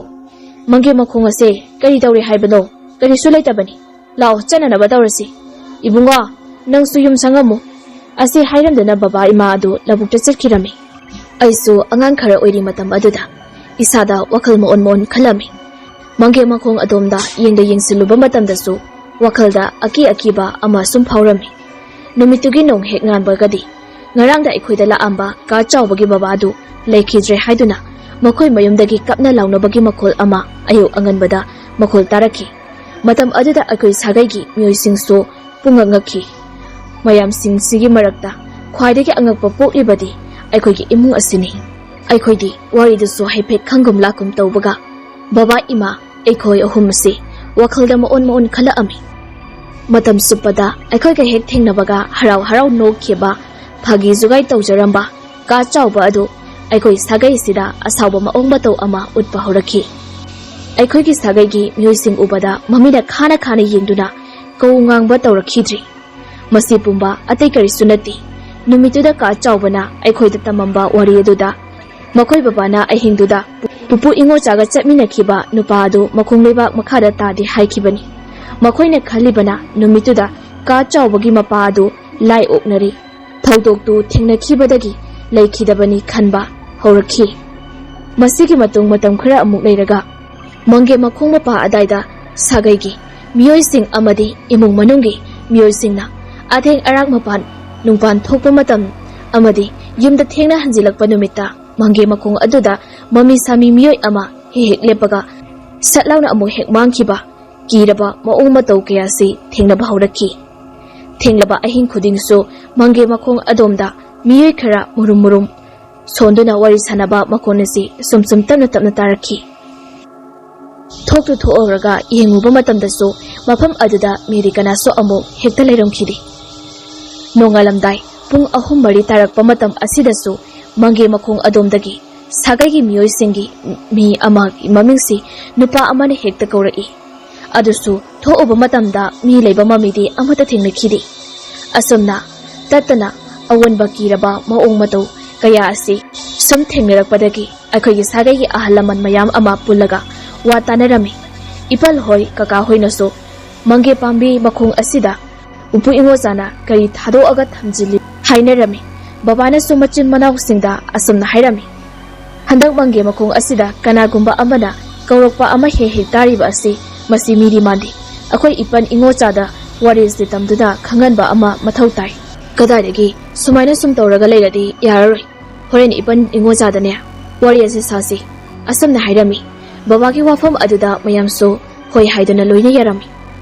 ꯃꯪꯒꯦ ꯃꯈꯣꯡ ꯑꯁꯦ ꯀꯔꯤ ꯇꯧꯔꯦ ꯍꯥꯏꯕꯅꯣ? ꯀꯔꯤꯁꯨ ꯂꯩꯇꯕꯅꯤ꯫ ꯂꯥꯛꯑꯣ, ꯆꯠꯅꯅꯕ ꯇꯧꯔꯁꯤ꯫ ꯏꯕꯨꯡꯉꯣ, ꯅꯪꯁꯨ ꯌꯨꯝ ꯁꯪꯉꯝꯃꯨ꯫" ꯑꯁꯤ ꯍꯥꯏꯔꯝꯗꯅ ꯕꯕꯥ ꯏꯃꯥ ꯑꯗꯨ ꯂꯧꯕꯨꯛꯇ ꯆꯠꯈꯤꯔꯝꯃꯤ꯫ ꯑꯩꯁꯨ ꯑꯉꯥꯡ ꯈꯔ ꯑꯣꯏꯔꯤ ꯃꯇꯝ ꯑꯗꯨꯗ ꯏꯁꯥꯗ ꯋꯥꯈꯜ ꯃꯑꯣꯟ ꯃꯑꯣꯟ ꯈꯜꯂꯝꯃꯤ꯫ ꯃꯪꯒꯦ ꯃꯈꯣꯡ ꯑꯗꯣꯝꯗ ꯌꯦꯡꯗ ꯌꯦꯡꯁꯤꯜꯂꯨꯕ ꯃꯇꯝꯗꯁꯨ ꯋꯥꯈꯜꯗ ꯑꯀꯤ ꯑꯀꯤꯕ ꯑꯃ ꯁꯨꯝ ꯐꯥꯎꯔꯝꯃꯤ꯫ ꯅꯨꯃꯤꯠꯇꯨꯒꯤ ꯅꯣꯡ ꯍꯦꯛ ꯉꯥꯟꯕꯒꯗꯤ ꯉꯔꯥꯡꯗ ꯑꯩꯈꯣꯏꯗ ꯂꯥꯛꯑꯝꯕ ꯀꯥ ꯆꯥꯎꯕꯒꯤ ꯕꯕꯥꯗꯨ ꯂꯩꯈꯤꯗ꯭ꯔꯦ ꯍꯥꯏꯗꯨꯅ ꯃꯈꯣꯏ ꯃꯌꯨꯝꯗꯒꯤ ꯀꯞꯅ ꯂꯥꯎꯅꯕꯒꯤ ꯃꯈꯣꯜ ꯑꯃ ꯑꯌꯨꯛ ꯑꯉꯟꯕꯗ ꯃꯈꯣꯜ ꯇꯥꯔꯛꯈꯤ꯫ ꯃꯇꯝ ꯑꯗꯨꯗ ꯑꯩꯈꯣꯏ ꯁꯥꯒꯩꯒꯤ ꯃꯤꯑꯣꯏꯁꯤꯡꯁꯨ ꯄꯨꯡꯉꯛ ꯉꯛꯈꯤ꯫ ꯃꯌꯥꯝꯁꯤꯡꯁꯤꯒꯤ ꯃꯔꯛꯇ ꯈ꯭ꯋꯥꯏꯗꯒꯤ ꯑꯉꯛꯄ ꯄꯣꯛꯂꯤꯕꯗꯤ ꯑꯩꯈꯣꯏꯒꯤ ꯏꯃꯨꯡ ꯑꯁꯤꯅꯤ꯫ ꯑꯩꯈꯣꯏꯗꯤ ꯋꯥꯔꯤꯗꯨꯁꯨ ꯍꯥꯏꯐꯦꯠ ꯈꯪꯒꯨꯝ ꯂꯥꯛꯀꯨꯝ ꯇꯧꯕꯒ ꯕꯕꯥ, ꯏꯃꯥ, ꯑꯩꯈꯣꯏ ꯑꯍꯨꯝ ꯑꯁꯤ ꯋꯥꯈꯜꯗ ꯃꯑꯣꯟ ꯃꯑꯣꯟ ꯈꯜꯂꯛꯑꯝꯃꯤ꯫ ꯃꯇꯝ ꯆꯨꯞꯄꯗ ꯑꯩꯈꯣꯏꯒ ꯍꯦꯛ ꯊꯦꯡꯅꯕꯒ ꯍꯔꯥꯎ ꯍꯔꯥꯎ ꯅꯣꯛꯈꯤꯕ, ꯐꯥꯒꯤ ꯖꯨꯒꯥꯏ ꯇꯧꯖꯔꯝꯕ ꯀꯥ ꯆꯥꯎꯕ ꯑꯗꯨ ꯑꯩꯈꯣꯏ ꯁꯥꯒꯩꯁꯤꯗ ꯑꯁꯥꯎꯕ ꯃꯑꯣꯡ ꯃꯇꯧ ꯑꯃ ꯎꯠꯄ ꯍꯧꯔꯛꯈꯤ꯫ ꯑꯩꯈꯣꯏꯒꯤ ꯁꯥꯒꯩꯒꯤ ꯃꯤꯑꯣꯏꯁꯤꯡ ꯎꯕꯗ ꯃꯃꯤꯠꯅ ꯈꯥꯅ ꯈꯥꯅ ꯌꯦꯡꯗꯨꯅ ꯀꯧ ꯉꯥꯡꯕ ꯇꯧꯔꯛꯈꯤꯗ꯭ꯔꯤ꯫ ꯃꯁꯤ ꯄꯨꯝꯕ ꯑꯇꯩ ꯀꯔꯤꯁꯨ ꯅꯠꯇꯦ꯫ ꯅꯨꯃꯤꯠꯇꯨꯗ ꯀꯥ ꯆꯥꯎꯕꯅ ꯑꯩꯈꯣꯏꯗ ꯇꯝꯃꯝꯕ ꯋꯥꯔꯤ ꯑꯗꯨꯗ ꯃꯈꯣꯏ ꯕꯕꯥꯅ ꯑꯍꯤꯡꯗꯨꯗ ꯄꯨꯄꯨ ꯏꯉꯣꯆꯥꯒ ꯆꯠꯃꯤꯟꯅꯈꯤꯕ ꯅꯨꯄꯥ ꯑꯗꯨ ꯃꯈꯣꯡ ꯂꯩꯕꯥꯛ ꯃꯈꯥꯗ ꯇꯥꯗꯦ ꯍꯥꯏꯈꯤꯕꯅꯤ꯫ ꯃꯈꯣꯏꯅ ꯈꯜꯂꯤꯕꯅ ꯅꯨꯃꯤꯠꯇꯨꯗ ꯀꯥ ꯆꯥꯎꯕꯒꯤ ꯃꯄꯥ ꯑꯗꯨ ꯂꯥꯏ ꯑꯣꯛꯅꯔꯤ, ꯊꯧꯗꯣꯛꯇꯨ ꯊꯦꯡꯅꯈꯤꯕꯗꯒꯤ ꯂꯩꯈꯤꯗꯕꯅꯤ ꯈꯟꯕ ꯍꯧꯔꯛꯈꯤ꯫ ꯃꯁꯤꯒꯤ ꯃꯇꯨꯡ ꯃꯇꯝ ꯈꯔ ꯑꯃꯨꯛ ꯂꯩꯔꯒ ꯃꯪꯒꯦ ꯃꯈꯣꯡ ꯃꯄꯥ ꯑꯗꯥꯏꯗ ꯁꯥꯒꯩꯒꯤ ꯃꯤꯑꯣꯏꯁꯤꯡ ꯑꯃꯗꯤ ꯏꯃꯨꯡ ꯃꯅꯨꯡꯒꯤ ꯃꯤꯑꯣꯏꯁꯤꯡꯅ ꯑꯊꯦꯡ ꯑꯔꯥꯛ ꯃꯄꯥꯟ ꯅꯨꯡꯄꯥꯟ ꯊꯣꯛꯄ ꯃꯇꯝ ꯑꯃꯗꯤ ꯌꯨꯝꯗ ꯊꯦꯡꯅ ꯍꯟꯖꯤꯜꯂꯛꯄ ꯅꯨꯃꯤꯠꯇ ꯃꯪꯒꯦ ꯃꯈꯣꯡ ꯑꯗꯨꯗ ꯃꯃꯤ ꯁꯥꯃꯤ ꯃꯤꯑꯣꯏ ꯑꯃ ꯍꯦꯛ ꯍꯦꯛ ꯂꯦꯞꯄꯒ ꯁꯠ ꯂꯥꯎꯅ ꯑꯃꯨꯛ ꯍꯦꯛ ꯃꯥꯡꯈꯤꯕ ꯀꯤꯔꯕ ꯃꯑꯣꯡ ꯃꯇꯧ ꯀꯌꯥꯁꯤ ꯊꯦꯡꯅꯕ ꯍꯧꯔꯛꯈꯤ꯫ ꯊꯦꯡꯂꯕ ꯑꯍꯤꯡ ꯈꯨꯗꯤꯡꯁꯨ ꯃꯪꯒꯦ ꯃꯈꯣꯡ ꯑꯗꯣꯝꯗ ꯃꯤꯑꯣꯏ ꯈꯔ ꯃꯨꯔꯨꯝ ꯃꯨꯔꯨꯝ ꯁꯣꯟꯗꯨꯅ ꯋꯥꯔꯤ ꯁꯥꯟꯅꯕ ꯃꯈꯣꯟ ꯑꯁꯤ ꯁꯨꯝ ꯁꯨꯝ ꯇꯞꯅ ꯇꯞꯅ ꯇꯥꯔꯛꯈꯤ꯫ ꯊꯣꯛꯇꯨ ꯊꯣꯛꯎꯔꯒ ꯌꯦꯡꯉꯨꯕ ꯃꯇꯝꯗꯁꯨ ꯃꯐꯝ ꯑꯗꯨꯗ ꯃꯤꯗꯤ ꯀꯅꯥꯁꯨ ꯑꯃꯨꯛ ꯍꯦꯛꯇ ꯂꯩꯔꯝꯈꯤꯗꯦ꯫ ꯅꯣꯡꯉꯥꯜꯂꯝꯗꯥꯏ ꯄꯨꯡ ꯑꯍꯨꯝ ꯃꯔꯤ ꯇꯥꯔꯛꯄ ꯃꯇꯝ ꯑꯁꯤꯗꯁꯨ ꯃꯪꯒꯦ ꯃꯈꯣꯡ ꯑꯗꯣꯝꯗꯒꯤ ꯁꯥꯒꯩꯒꯤ ꯃꯤꯑꯣꯏꯁꯤꯡꯒꯤ ꯃꯤ ꯑꯃꯒꯤ ꯃꯃꯤꯡꯁꯤ ꯅꯨꯄꯥ ꯑꯃꯅ ꯍꯦꯛꯇ ꯀꯧꯔꯛꯏ꯫ ꯑꯗꯨꯁꯨ ꯊꯣꯛꯎꯕ ꯃꯇꯝꯗ ꯃꯤ ꯂꯩꯕ ꯃꯃꯤꯗꯤ ꯑꯃꯠꯇ ꯊꯦꯡꯅꯈꯤꯗꯦ꯫ ꯑꯁꯨꯝꯅ ꯇꯠꯇꯅ ꯑꯑꯣꯟꯕ ꯀꯤꯔꯕ ꯃꯑꯣꯡ ꯃꯇꯧ ꯀꯌꯥ ꯑꯁꯤ ꯁꯨꯝ ꯊꯦꯡꯅꯔꯛꯄꯗꯒꯤ ꯑꯩꯈꯣꯏꯒꯤ ꯁꯥꯒꯩꯒꯤ ꯑꯍꯜ ꯂꯃꯟ ꯃꯌꯥꯝ ꯑꯃ ꯄꯨꯜꯂꯒ ꯋꯥ ꯇꯥꯅꯔꯝꯃꯤ꯫ ꯏꯄꯜ ꯍꯣꯏ, ꯀꯀꯥ ꯍꯣꯏꯅꯁꯨ ꯃꯪꯒꯦ ꯄꯥꯝꯕꯤ ꯃꯈꯣꯡ ꯑꯁꯤꯗ ꯎꯄꯨ ꯏꯉꯣꯆꯥꯅ ꯀꯔꯤ ꯊꯥꯗꯣꯛꯑꯒ ꯊꯝꯖꯤꯜꯂꯤ ꯍꯥꯏꯅꯔꯝꯃꯤ꯫ ꯕꯕꯥꯅꯁꯨ ꯃꯆꯤꯟ ꯃꯅꯥꯎꯁꯤꯡꯗ ꯑꯁꯨꯝꯅ ꯍꯥꯏꯔꯝꯃꯤ, "ꯍꯟꯗꯛ ꯃꯪꯒꯦ ꯃꯈꯣꯡ ꯑꯁꯤꯗ ꯀꯅꯥꯒꯨꯝꯕ ꯑꯃꯅ ꯀꯧꯔꯛꯄ ꯑꯃ ꯍꯦꯛ ꯍꯦꯛ ꯇꯥꯔꯤꯕ ꯑꯁꯤ ꯃꯁꯤ ꯃꯤꯗꯤ ꯃꯥꯟꯗꯦ꯫ ꯑꯩꯈꯣꯏ ꯏꯄꯟ ꯏꯉꯣꯆꯥꯗ ꯋꯥꯔꯤꯁꯤ ꯇꯝꯗꯨꯅ ꯈꯪꯍꯟꯕ ꯑꯃ ꯃꯊꯧ ꯇꯥꯏ꯫ ꯀꯗꯥꯏꯗꯒꯤ ꯁꯨꯃꯥꯏꯅ ꯁꯨꯝ ꯇꯧꯔꯒ ꯂꯩꯔꯗꯤ ꯌꯥꯔꯔꯣꯏ꯫ ꯍꯣꯔꯦꯟ ꯏꯄꯟ ꯏꯉꯣꯆꯥꯗꯅꯦ ꯋꯥꯔꯤ ꯑꯁꯤ ꯁꯥꯁꯤ," ꯑꯁꯨꯝꯅ ꯍꯥꯏꯔꯝꯃꯤ꯫ ꯕꯕꯥꯒꯤ ꯋꯥꯐꯝ ꯑꯗꯨꯗ ꯃꯌꯥꯝꯁꯨ ꯍꯣꯏ ꯍꯥꯏꯗꯨꯅ ꯂꯣꯏꯅ ꯌꯥꯔꯝꯃꯤ꯫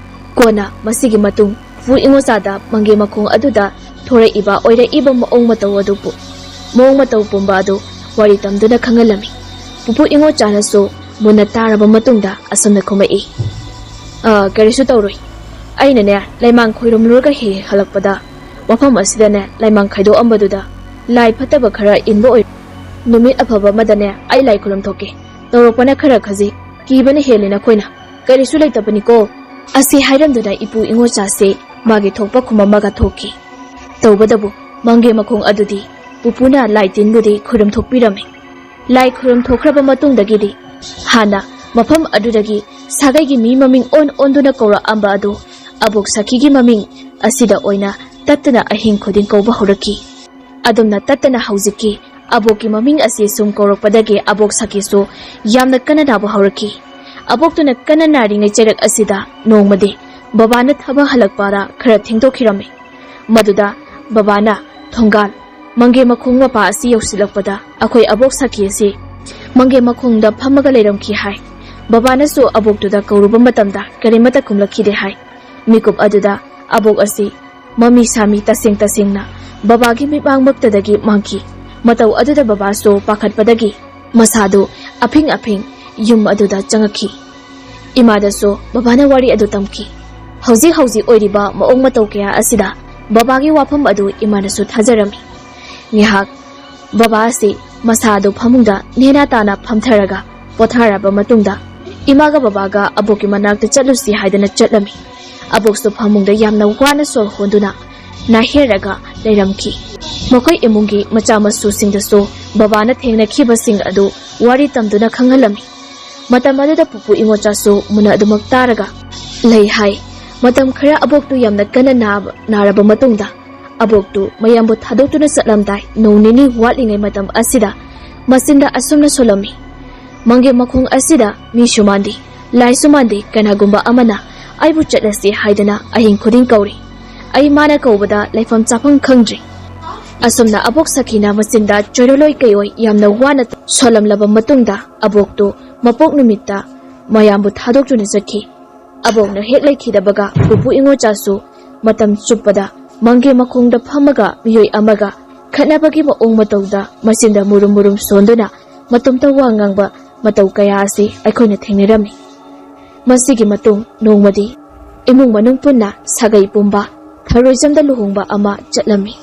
ꯀꯣꯟꯅ ꯃꯁꯤꯒꯤ ꯃꯇꯨꯡ ꯄꯨꯄꯨ ꯏꯉꯣꯆꯥꯗ ꯃꯪꯒꯦ ꯃꯈꯣꯡ ꯑꯗꯨꯗ ꯊꯣꯔꯛꯏꯕ ꯑꯣꯏꯔꯛꯏꯕ ꯃꯑꯣꯡ ꯃꯇꯧ ꯑꯗꯨꯕꯨ, ꯃꯑꯣꯡ ꯃꯇꯧ ꯄꯨꯝꯕ ꯑꯗꯨ ꯋꯥꯔꯤ ꯇꯝꯗꯨꯅ ꯈꯪꯍꯜꯂꯝꯃꯤ꯫ ꯄꯨꯄꯨ ꯏꯉꯣꯆꯥꯅꯁꯨ ꯃꯨꯟꯅ ꯇꯥꯔꯕ ꯃꯇꯨꯡꯗ ꯑꯁꯨꯝꯅ ꯈꯨꯝꯃꯛꯏ, "ꯑ, ꯀꯔꯤꯁꯨ ꯇꯧꯔꯣꯏ꯫ ꯑꯩꯅꯅꯦ ꯂꯩꯃꯥꯡ ꯈꯣꯏꯔꯝꯂꯨꯔꯒ ꯍꯦꯛ ꯍꯦꯛ ꯍꯜꯂꯛꯄꯗ ꯃꯐꯝ ꯑꯁꯤꯗꯅꯦ ꯂꯩꯃꯥꯡ ꯈꯥꯏꯗꯣꯛꯑꯝꯕꯗꯨꯗ ꯂꯥꯏ ꯐꯠꯇꯕ ꯈꯔ ꯏꯟꯕ ꯑꯣꯏ꯫ ꯅꯨꯃꯤꯠ ꯑꯐꯕ ꯑꯃꯗꯅꯦ ꯑꯩ ꯂꯥꯏ ꯈꯨꯔꯨꯝ ꯊꯣꯛꯀꯦ꯫ ꯇꯧꯔꯛꯄꯅ ꯈꯔ ꯈꯖꯤꯛ, ꯀꯤꯕꯅ ꯍꯦꯜꯂꯤ ꯅꯈꯣꯏꯅ꯫ ꯀꯔꯤꯁꯨ ꯂꯩꯇꯕꯅꯤꯀꯣ?" ꯑꯁꯤ ꯍꯥꯏꯔꯝꯗꯨꯅ ꯏꯄꯨ ꯏꯉꯣꯆꯥꯁꯦ ꯃꯥꯒꯤ ꯊꯣꯛꯄ ꯈꯨꯝꯃꯝꯃꯒ ꯊꯣꯛꯈꯤ꯫ ꯇꯧꯕꯗꯕꯨ ꯃꯪꯒꯦ ꯃꯈꯣꯡ ꯑꯗꯨꯗꯤ ꯄꯨꯄꯨꯅ ꯂꯥꯏ ꯇꯤꯟꯕꯨꯗꯤ ꯈꯨꯔꯨꯝ ꯊꯣꯛꯄꯤꯔꯝꯃꯤ꯫ ꯂꯥꯏ ꯈꯨꯔꯨꯝ ꯊꯣꯛꯈ꯭ꯔꯕ ꯃꯇꯨꯡꯗꯒꯤꯗꯤ ꯍꯥꯟꯅ ꯃꯐꯝ ꯑꯗꯨꯗꯒꯤ ꯁꯥꯒꯩꯒꯤ ꯃꯤ ꯃꯃꯤꯡ ꯑꯣꯟ ꯑꯣꯟꯗꯨꯅ ꯀꯧꯔꯛꯑꯝꯕ ꯑꯗꯨ ꯑꯕꯣꯛ ꯁꯈꯤꯒꯤ ꯃꯃꯤꯡ ꯑꯁꯤꯗ ꯑꯣꯏꯅ ꯇꯠꯇꯅ ꯑꯍꯤꯡ ꯈꯨꯗꯤꯡ ꯀꯧꯕ ꯍꯧꯔꯛꯈꯤ꯫ ꯑꯗꯨꯝꯅ ꯇꯠꯇꯅ ꯍꯧꯖꯤꯛꯀꯤ ꯑꯕꯣꯛꯀꯤ ꯃꯃꯤꯡ ꯑꯁꯤ ꯁꯨꯝ ꯀꯧꯔꯛꯄꯗꯒꯤ ꯑꯕꯣꯛ ꯁꯈꯤꯁꯨ ꯌꯥꯝꯅ ꯀꯟꯅ ꯅꯥꯕ ꯍꯧꯔꯛꯈꯤ꯫ ꯑꯕꯣꯛꯇꯨꯅ ꯀꯟꯅ ꯅꯥꯔꯤꯉꯩ ꯆꯩꯔꯛ ꯑꯁꯤꯗ ꯅꯣꯡꯃꯗꯤ ꯕꯕꯥꯅ ꯊꯕꯛ ꯍꯜꯂꯛꯄꯗ ꯈꯔ ꯊꯦꯡꯗꯣꯛꯈꯤꯔꯝꯃꯤ꯫ ꯃꯗꯨꯗ ꯕꯕꯥꯅ ꯊꯣꯡꯒꯥꯜ ꯃꯪꯒꯦ ꯃꯈꯣꯡ ꯃꯄꯥ ꯑꯁꯤ ꯌꯧꯁꯤꯜꯂꯛꯄꯗ ꯑꯩꯈꯣꯏ ꯑꯕꯣꯛ ꯁꯈꯤ ꯑꯁꯤ ꯃꯪꯒꯦ ꯃꯈꯣꯡꯗ ꯐꯝꯃꯒ ꯂꯩꯔꯝꯈꯤ ꯍꯥꯏ꯫ ꯕꯕꯥꯅꯁꯨ ꯑꯕꯣꯛꯇꯨꯗ ꯀꯧꯔꯨꯕ ꯃꯇꯝꯗ ꯀꯔꯤꯃꯠꯇ ꯈꯨꯝꯂꯛꯈꯤꯗꯦ ꯍꯥꯏ꯫ ꯃꯤꯀꯨꯞ ꯑꯗꯨꯗ ꯑꯕꯣꯛ ꯑꯁꯤ ꯃꯃꯤ ꯁꯥꯃꯤ ꯇꯁꯦꯡ ꯇꯁꯦꯡꯅ ꯕꯕꯥꯒꯤ ꯃꯤꯠꯃꯥꯡꯃꯛꯇꯗꯒꯤ ꯃꯥꯡꯈꯤ꯫ ꯃꯇꯧ ꯑꯗꯨꯗ ꯕꯕꯥꯁꯨ ꯄꯥꯈꯠꯄꯗꯒꯤ ꯃꯁꯥꯗꯨ ꯑꯐꯤꯡ ꯑꯐꯤꯡ ꯌꯨꯝ ꯑꯗꯨꯗ ꯆꯪꯉꯛꯈꯤ꯫ ꯏꯃꯥꯗꯁꯨ ꯕꯕꯥꯅ ꯋꯥꯔꯤ ꯑꯗꯨ ꯇꯝꯈꯤ꯫ ꯍꯧꯖꯤꯛ ꯍꯧꯖꯤꯛ ꯑꯣꯏꯔꯤꯕ ꯃꯑꯣꯡ ꯃꯇꯧ ꯀꯌꯥ ꯑꯁꯤꯗ ꯕꯕꯥꯒꯤ ꯋꯥꯐꯝ ꯑꯗꯨ ꯏꯃꯥꯅꯁꯨ ꯊꯥꯖꯔꯝꯃꯤ꯫ ꯉꯥꯏꯍꯥꯛ ꯕꯕꯥ ꯑꯁꯤ ꯃꯁꯥ ꯑꯗꯨ ꯐꯃꯨꯡꯗ ꯅꯦꯅꯥ ꯇꯥꯅ ꯐꯝꯊꯔꯒ ꯄꯣꯊꯥꯔꯕ ꯃꯇꯨꯡꯗ ꯏꯃꯥꯒ ꯕꯕꯥꯒ ꯑꯕꯣꯛꯀꯤ ꯃꯅꯥꯛꯇ ꯆꯠꯂꯨꯁꯤ ꯍꯥꯏꯗꯅ ꯆꯠꯂꯝꯃꯤ꯫ ꯑꯕꯣꯛꯁꯨ ꯐꯃꯨꯡꯗ ꯌꯥꯝꯅ ꯋꯥꯅ ꯁꯣꯔ ꯍꯣꯟꯗꯨꯅ ꯅꯥꯍꯦꯔꯒ ꯂꯩꯔꯝꯈꯤ꯫ ꯃꯈꯣꯏ ꯏꯃꯨꯡꯒꯤ ꯃꯆꯥ ꯃꯁꯨꯁꯤꯡꯗꯁꯨ ꯕꯕꯥꯅ ꯊꯦꯡꯅꯈꯤꯕꯁꯤꯡ ꯑꯗꯨ ꯋꯥꯔꯤ ꯇꯝꯗꯨꯅ ꯈꯪꯍꯜꯂꯝꯃꯤ꯫ ꯃꯇꯝ ꯑꯗꯨꯗ ꯄꯨꯄꯨ ꯏꯉꯣꯆꯥꯁꯨ ꯃꯨꯟꯅ ꯑꯗꯨꯃꯛ ꯇꯥꯔꯒ ꯂꯩ ꯍꯥꯏ꯫ ꯃꯇꯝ ꯈꯔ ꯑꯕꯣꯛꯇꯨ ꯌꯥꯝꯅ ꯀꯟꯅ ꯅꯥꯕ-, ꯅꯥꯔꯕ ꯃꯇꯨꯡꯗ ꯑꯕꯣꯛꯇꯨ ꯃꯌꯥꯝꯕꯨ ꯊꯥꯗꯣꯛꯇꯨꯅ ꯆꯠꯂꯝꯗꯥꯏ ꯅꯣꯡ ꯅꯤꯅꯤ ꯋꯥꯠꯂꯤꯉꯩ ꯃꯇꯝ ꯑꯁꯤꯗ ꯃꯆꯤꯟꯗ ꯑꯁꯨꯝꯅ ꯁꯣꯜꯂꯝꯃꯤ, "ꯃꯪꯒꯦ ꯃꯈꯣꯡ ꯑꯁꯤꯗ ꯃꯤꯁꯨ ꯃꯥꯟꯗꯦ, ꯂꯥꯏꯁꯨ ꯃꯥꯟꯗꯦ, ꯀꯅꯥꯒꯨꯝꯕ ꯑꯃꯅ ꯑꯩꯕꯨ ꯆꯠꯂꯁꯤ ꯍꯥꯏꯗꯅ ꯑꯍꯤꯡ ꯈꯨꯗꯤꯡ ꯀꯧꯔꯤ꯫ ꯑꯩ ꯃꯥꯅ ꯀꯧꯕꯗ ꯂꯩꯐꯝ ꯆꯥꯐꯝ ꯈꯪꯗ꯭ꯔꯦ"꯫ ꯑꯁꯨꯝꯅ ꯑꯕꯣꯛ ꯁꯈꯤꯅ ꯃꯆꯤꯟꯗ ꯆꯣꯏꯔꯣꯂꯣꯏ ꯀꯩꯑꯣꯏ ꯌꯥꯝꯅ ꯋꯥꯅ ꯁꯣꯜꯂꯝꯂꯕ ꯃꯇꯨꯡꯗ ꯑꯕꯣꯛꯇꯨ ꯃꯄꯣꯛ ꯅꯨꯃꯤꯠꯇ ꯃꯌꯥꯝꯕꯨ ꯊꯥꯗꯣꯛꯇꯨꯅ ꯆꯠꯈꯤ꯫ ꯑꯕꯣꯛꯅ ꯍꯦꯛ ꯂꯩꯈꯤꯗꯕꯒ ꯄꯨꯄꯨ ꯏꯉꯣꯆꯥꯁꯨ ꯃꯇꯝ ꯆꯨꯞꯄꯗ ꯃꯪꯒꯦ ꯃꯈꯣꯡꯗ ꯐꯝꯃꯒ ꯃꯤꯑꯣꯏ ꯑꯃꯒ ꯈꯠꯅꯕꯒꯤ ꯃꯑꯣꯡ ꯃꯇꯧꯗ ꯃꯆꯤꯟꯗ ꯃꯨꯔꯨꯝ ꯃꯨꯔꯨꯝ ꯁꯣꯟꯗꯨꯅ ꯃꯇꯣꯝꯇ ꯋꯥ ꯉꯥꯡꯕ ꯃꯇꯧ ꯀꯌꯥ ꯑꯁꯤ ꯑꯩꯈꯣꯏꯅ ꯊꯦꯡꯅꯔꯝꯃꯤ꯫ ꯃꯁꯤꯒꯤ ꯃꯇꯨꯡ ꯅꯣꯡꯃꯗꯤ ꯏꯃꯨꯡ ꯃꯅꯨꯡ ꯄꯨꯟꯅ ꯁꯥꯒꯩ ꯄꯨꯝꯕ ꯊꯔꯣꯏꯖꯝꯗ ꯂꯨꯍꯣꯡꯕ ꯑꯃ ꯆꯠꯂꯝꯃꯤ꯫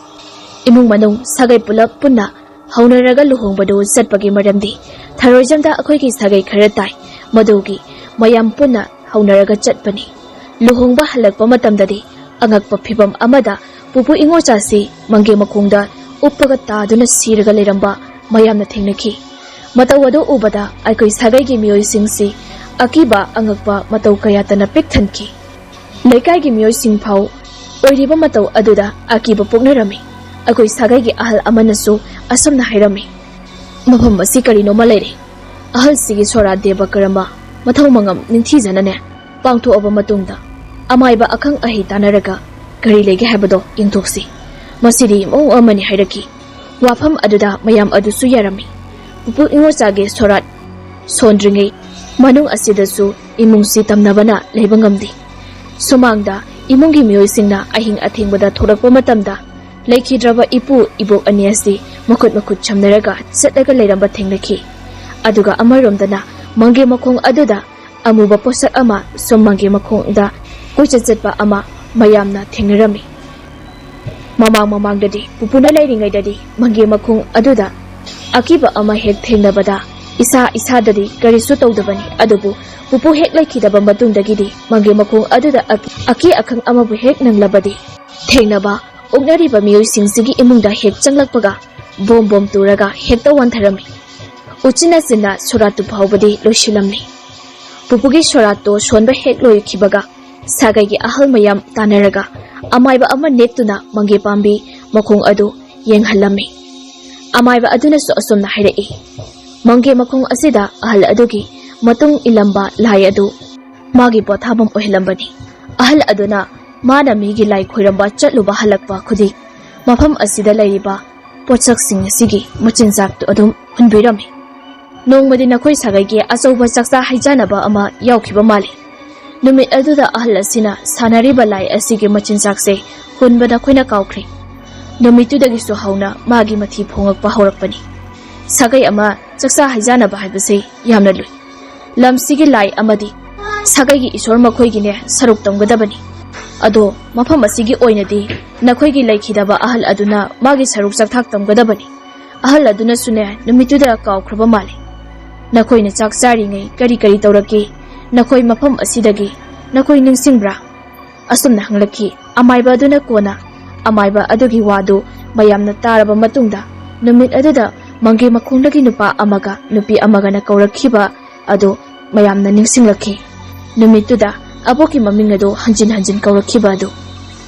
ꯏꯃꯨꯡ ꯃꯅꯨꯡ ꯁꯥꯒꯩ ꯄꯨꯂꯞ ꯄꯨꯟꯅ ꯍꯧꯅꯔꯒ ꯂꯨꯍꯣꯡꯕꯗꯨ ꯆꯠꯄꯒꯤ ꯃꯔꯝꯗꯤ ꯊꯔꯣꯏꯖꯝꯗ ꯑꯩꯈꯣꯏꯒꯤ ꯁꯥꯒꯩ ꯈꯔ ꯇꯥꯏ꯫ ꯃꯗꯨꯒꯤ ꯃꯌꯥꯝ ꯄꯨꯟꯅ ꯍꯧꯅꯔꯒ ꯆꯠꯄꯅꯤ꯫ ꯂꯨꯍꯣꯡꯕ ꯍꯜꯂꯛꯄ ꯃꯇꯝꯗꯗꯤ ꯑꯉꯛꯄ ꯐꯤꯕꯝ ꯑꯃꯗ ꯄꯨꯄꯨ ꯏꯉꯣꯆꯥꯁꯤ ꯃꯪꯒꯦ ꯃꯈꯣꯡꯗ ꯎꯞꯄꯒ ꯇꯥꯗꯨꯅ ꯁꯤꯔꯒ ꯂꯩꯔꯝꯕ ꯃꯌꯥꯝꯅ ꯊꯦꯡꯅꯈꯤ꯫ ꯃꯇꯧ ꯑꯗꯨ ꯎꯕꯗ ꯑꯩꯈꯣꯏ ꯁꯥꯒꯩꯒꯤ ꯃꯤꯑꯣꯏꯁꯤꯡꯁꯤ ꯑꯀꯤꯕ ꯑꯉꯛꯄ ꯃꯇꯧ ꯀꯌꯥꯇꯅ ꯄꯤꯛ ꯊꯟꯈꯤ꯫ ꯂꯩꯀꯥꯏꯒꯤ ꯃꯤꯑꯣꯏꯁꯤꯡ ꯐꯥꯎ ꯑꯣꯏꯔꯤꯕ ꯃꯇꯧ ꯑꯗꯨꯗ ꯑꯀꯤꯕ ꯄꯣꯛꯅꯔꯝꯃꯤ꯫ ꯑꯩꯈꯣꯏ ꯁꯥꯒꯩꯒꯤ ꯑꯍꯜ ꯑꯃꯅꯁꯨ ꯑꯁꯨꯝꯅ ꯍꯥꯏꯔꯝꯃꯤ, "ꯃꯐꯝ ꯑꯁꯤ ꯀꯔꯤꯅꯣꯃ ꯂꯩꯔꯦ꯫ ꯑꯍꯜꯁꯤꯒꯤ ꯁꯣꯔꯥ ꯗꯦꯕ ꯀꯔꯃ ꯃꯊꯧ ꯃꯉꯝ ꯅꯤꯡꯊꯤꯖꯅꯅꯦ ꯄꯥꯡꯊꯣꯛꯑꯕ ꯃꯇꯨꯡꯗ, ꯑꯃꯥꯏꯕ ꯑꯈꯪ ꯑꯍꯩ ꯇꯥꯟꯅꯔꯒ ꯀꯔꯤ ꯂꯩꯒꯦ ꯍꯥꯏꯕꯗꯣ ꯌꯦꯡꯊꯣꯛꯁꯤ꯫ ꯃꯁꯤꯗꯤ ꯃꯑꯣꯡ ꯑꯃꯅꯤ ꯍꯥꯏꯔꯛꯈꯤ꯫ ꯋꯥꯐꯝ ꯑꯗꯨꯗ ꯃꯌꯥꯝ ꯑꯗꯨꯁꯨ ꯌꯥꯔꯝꯃꯤ꯫ ꯄꯨꯄꯨ ꯏꯉꯣꯆꯥꯒꯤ ꯁꯣꯔꯥꯠ ꯁꯣꯟꯗ꯭ꯔꯤꯉꯩ ꯃꯅꯨꯡ ꯑꯁꯤꯗꯁꯨ ꯏꯃꯨꯡꯁꯤ ꯇꯝꯅꯕꯅ ꯂꯩꯕ ꯉꯝꯗꯦ꯫ ꯁꯨꯃꯥꯡꯗ ꯏꯃꯨꯡꯒꯤ ꯃꯤꯑꯣꯏꯁꯤꯡꯅ ꯑꯍꯤꯡ ꯑꯊꯦꯡꯕꯗ ꯊꯣꯛꯂꯛꯄ ꯃꯇꯝꯗ, ꯂꯩꯈꯤꯗ꯭ꯔꯕ ꯏꯄꯨ ꯏꯕꯣꯛ ꯑꯅꯤ ꯑꯁꯤ ꯃꯈꯨꯠ ꯃꯈꯨꯠ ꯁꯝꯅꯔꯒ ꯆꯠꯂꯒ ꯂꯩꯔꯝꯕ ꯊꯦꯡꯅꯈꯤ꯫ ꯑꯗꯨꯒ ꯑꯃꯔꯣꯝꯗꯅ ꯃꯪꯒꯦ ꯃꯈꯣꯡ ꯑꯗꯨꯗ ꯑꯃꯨꯕ ꯄꯣꯠꯁꯛ ꯑꯃ ꯁꯨꯝ ꯃꯪꯒꯦ ꯃꯈꯣꯡꯗ ꯀꯣꯏꯆꯠ ꯆꯠꯄ ꯑꯃ ꯃꯌꯥꯝꯅ ꯊꯦꯡꯅꯔꯝꯃꯤ꯫ ꯃꯃꯥꯡ ꯃꯃꯥꯡꯗꯗꯤ ꯄꯨꯄꯨꯅ ꯂꯩꯔꯤꯉꯩꯗꯗꯤ ꯃꯪꯒꯦ ꯃꯈꯣꯡ ꯑꯗꯨꯗ ꯑꯀꯤꯕ ꯑꯃ ꯍꯦꯛ ꯊꯦꯡꯅꯕꯗ ꯏꯁꯥ ꯏꯁꯥꯗꯗꯤ ꯀꯔꯤꯁꯨ ꯇꯧꯗꯕꯅꯤ, ꯑꯗꯨꯕꯨ ꯄꯨꯄꯨ ꯍꯦꯛ ꯂꯩꯈꯤꯗꯕ ꯃꯇꯨꯡꯗꯒꯤꯗꯤ ꯃꯪꯒꯦ ꯃꯈꯣꯡ ꯑꯗꯨꯗ ꯑꯀꯤ ꯑꯈꯪ ꯑꯃꯕꯨ ꯍꯦꯛ ꯅꯪꯂꯕꯗꯤ, ꯊꯦꯡꯅꯕ ꯑꯣꯛꯅꯔꯤꯕ ꯃꯤꯑꯣꯏꯁꯤꯡꯁꯤꯒꯤ ꯏꯃꯨꯡꯗ ꯍꯦꯛ ꯆꯪꯂꯛꯄꯒ ꯕꯣꯝ ꯕꯣꯝ ꯇꯨꯔꯒ ꯍꯦꯛꯇ ꯋꯥꯟꯊꯔꯝꯃꯤ꯫ ꯎꯆꯤꯟ ꯅꯥꯆꯤꯟꯅ ꯁꯣꯔꯥꯠꯇꯨ ꯐꯥꯎꯕꯗꯤ ꯂꯣꯏꯁꯤꯜꯂꯝꯃꯤ꯫ ꯄꯨꯄꯨꯒꯤ ꯁꯣꯔꯥꯠꯇꯣ ꯁꯣꯟꯕ ꯍꯦꯛ ꯂꯣꯏꯈꯤꯕꯒ, ꯁꯥꯒꯩꯒꯤ ꯑꯍꯜ ꯃꯌꯥꯝ ꯇꯥꯟꯅꯔꯒ ꯑꯃꯥꯏꯕ ꯑꯃ ꯅꯦꯛꯇꯨꯅ ꯃꯪꯒꯦ ꯄꯥꯝꯕꯤ ꯃꯈꯣꯡ ꯑꯗꯨ ꯌꯦꯡꯍꯜꯂꯝꯃꯤ꯫ ꯑꯃꯥꯏꯕ ꯑꯗꯨꯅꯁꯨ ꯑꯁꯨꯝꯅ ꯍꯥꯏꯔꯛꯏ, ꯃꯪꯒꯦ ꯃꯈꯣꯡ ꯑꯁꯤꯗ ꯑꯍꯜ ꯑꯗꯨꯒꯤ ꯃꯇꯨꯡ ꯏꯜꯂꯝꯕ ꯂꯥꯏ ꯑꯗꯨ ꯃꯥꯒꯤ ꯄꯣꯊꯥꯐꯝ ꯑꯣꯏꯍꯜꯂꯝꯕꯅꯤ꯫ ꯑꯍꯜ ꯑꯗꯨꯅ ꯃꯥꯅ ꯃꯤꯒꯤ ꯂꯥꯏ ꯈꯣꯏꯔꯝꯕ ꯆꯠꯂꯨꯕ ꯍꯜꯂꯛꯄ ꯈꯨꯗꯤꯡ ꯃꯐꯝ ꯑꯁꯤꯗ ꯂꯩꯔꯤꯕ ꯄꯣꯠꯁꯛꯁꯤꯡ ꯑꯁꯤꯒꯤ ꯃꯆꯤꯟꯖꯥꯛꯇꯨ ꯑꯗꯨꯝ ꯍꯨꯟꯕꯤꯔꯝꯃꯤ꯫ ꯅꯣꯡꯃꯗꯤ ꯅꯈꯣꯏ ꯁꯥꯒꯩꯒꯤ ꯑꯆꯧꯕ ꯆꯥꯛꯆꯥ ꯍꯩꯖꯥꯟꯅꯕ ꯑꯃ ꯌꯥꯎꯈꯤꯕ ꯃꯥꯜꯂꯤ꯫ ꯅꯨꯃꯤꯠ ꯑꯗꯨꯗ ꯑꯍꯜ ꯑꯁꯤꯅ ꯁꯥꯟꯅꯔꯤꯕ ꯂꯥꯏ ꯑꯁꯤꯒꯤ ꯃꯆꯤꯟꯖꯥꯛꯁꯦ ꯍꯨꯟꯕ ꯅꯈꯣꯏꯅ ꯀꯥꯎꯈ꯭ꯔꯦ꯫ ꯅꯨꯃꯤꯠꯇꯨꯗꯒꯤꯁꯨ ꯍꯧꯅ ꯃꯥꯒꯤ ꯃꯊꯤ ꯐꯣꯡꯂꯛꯄ ꯍꯧꯔꯛꯄꯅꯤ꯫ ꯁꯥꯒꯩ ꯑꯃ ꯆꯥꯛꯆꯥ ꯍꯩꯖꯥꯟꯅꯕ ꯍꯥꯏꯕꯁꯦ ꯌꯥꯝꯅ ꯂꯨꯏ꯫ ꯂꯝꯁꯤꯒꯤ ꯂꯥꯏ ꯑꯃꯗꯤ ꯁꯥꯒꯩꯒꯤ ꯏꯁꯣꯔ ꯃꯈꯣꯏꯒꯤꯅꯦ ꯁꯔꯨꯛ ꯇꯝꯒꯗꯕꯅꯤ꯫ ꯑꯗꯣ ꯃꯐꯝ ꯑꯁꯤꯒꯤ ꯑꯣꯏꯅꯗꯤ ꯅꯈꯣꯏꯒꯤ ꯂꯩꯈꯤꯗꯕ ꯑꯍꯜ ꯑꯗꯨꯅ ꯃꯥꯒꯤ ꯁꯔꯨꯛ ꯆꯥꯛꯊꯥꯛ ꯇꯝꯒꯗꯕꯅꯤ꯫ ꯑꯍꯜ ꯑꯗꯨꯅꯁꯨꯅꯦ ꯅꯨꯃꯤꯠꯇꯨꯗ ꯀꯥꯎꯈ꯭ꯔꯕ ꯃꯥꯜꯂꯤ꯫ ꯅꯈꯣꯏꯅ ꯆꯥꯛ ꯆꯥꯔꯤꯉꯩ ꯀꯔꯤ ꯀꯔꯤ ꯇꯧꯔꯛꯀꯦ? ꯅꯈꯣꯏ ꯃꯐꯝ ꯑꯁꯤꯗꯒꯤ ꯅꯈꯣꯏ ꯅꯤꯡꯁꯤꯡꯕ꯭ꯔꯥ? ꯑꯁꯨꯝꯅ ꯍꯪꯂꯛꯈꯤ꯫ ꯑꯃꯥꯏꯕ ꯑꯗꯨꯅ ꯀꯣꯟꯅ ꯑꯃꯥꯏꯕ ꯑꯗꯨꯒꯤ ꯋꯥꯗꯨ ꯃꯌꯥꯝꯅ ꯇꯥꯔꯕ ꯃꯇꯨꯡꯗ, ꯅꯨꯃꯤꯠ ꯑꯗꯨꯗ ꯃꯪꯒꯦ ꯃꯈꯣꯡꯗꯒꯤ ꯅꯨꯄꯥ ꯑꯃꯒ ꯅꯨꯄꯤ ꯑꯃꯒꯅ ꯀꯧꯔꯛꯈꯤꯕ ꯑꯗꯨ ꯃꯌꯥꯝꯅ ꯅꯤꯡꯁꯤꯡꯂꯛꯈꯤ꯫ ꯅꯨꯃꯤꯠꯇꯨꯗ ꯑꯕꯣꯛꯀꯤ ꯃꯃꯤꯡ ꯑꯗꯨ ꯍꯟꯖꯤꯟ ꯍꯟꯖꯤꯟ ꯀꯧꯔꯛꯈꯤꯕ ꯑꯗꯨ꯫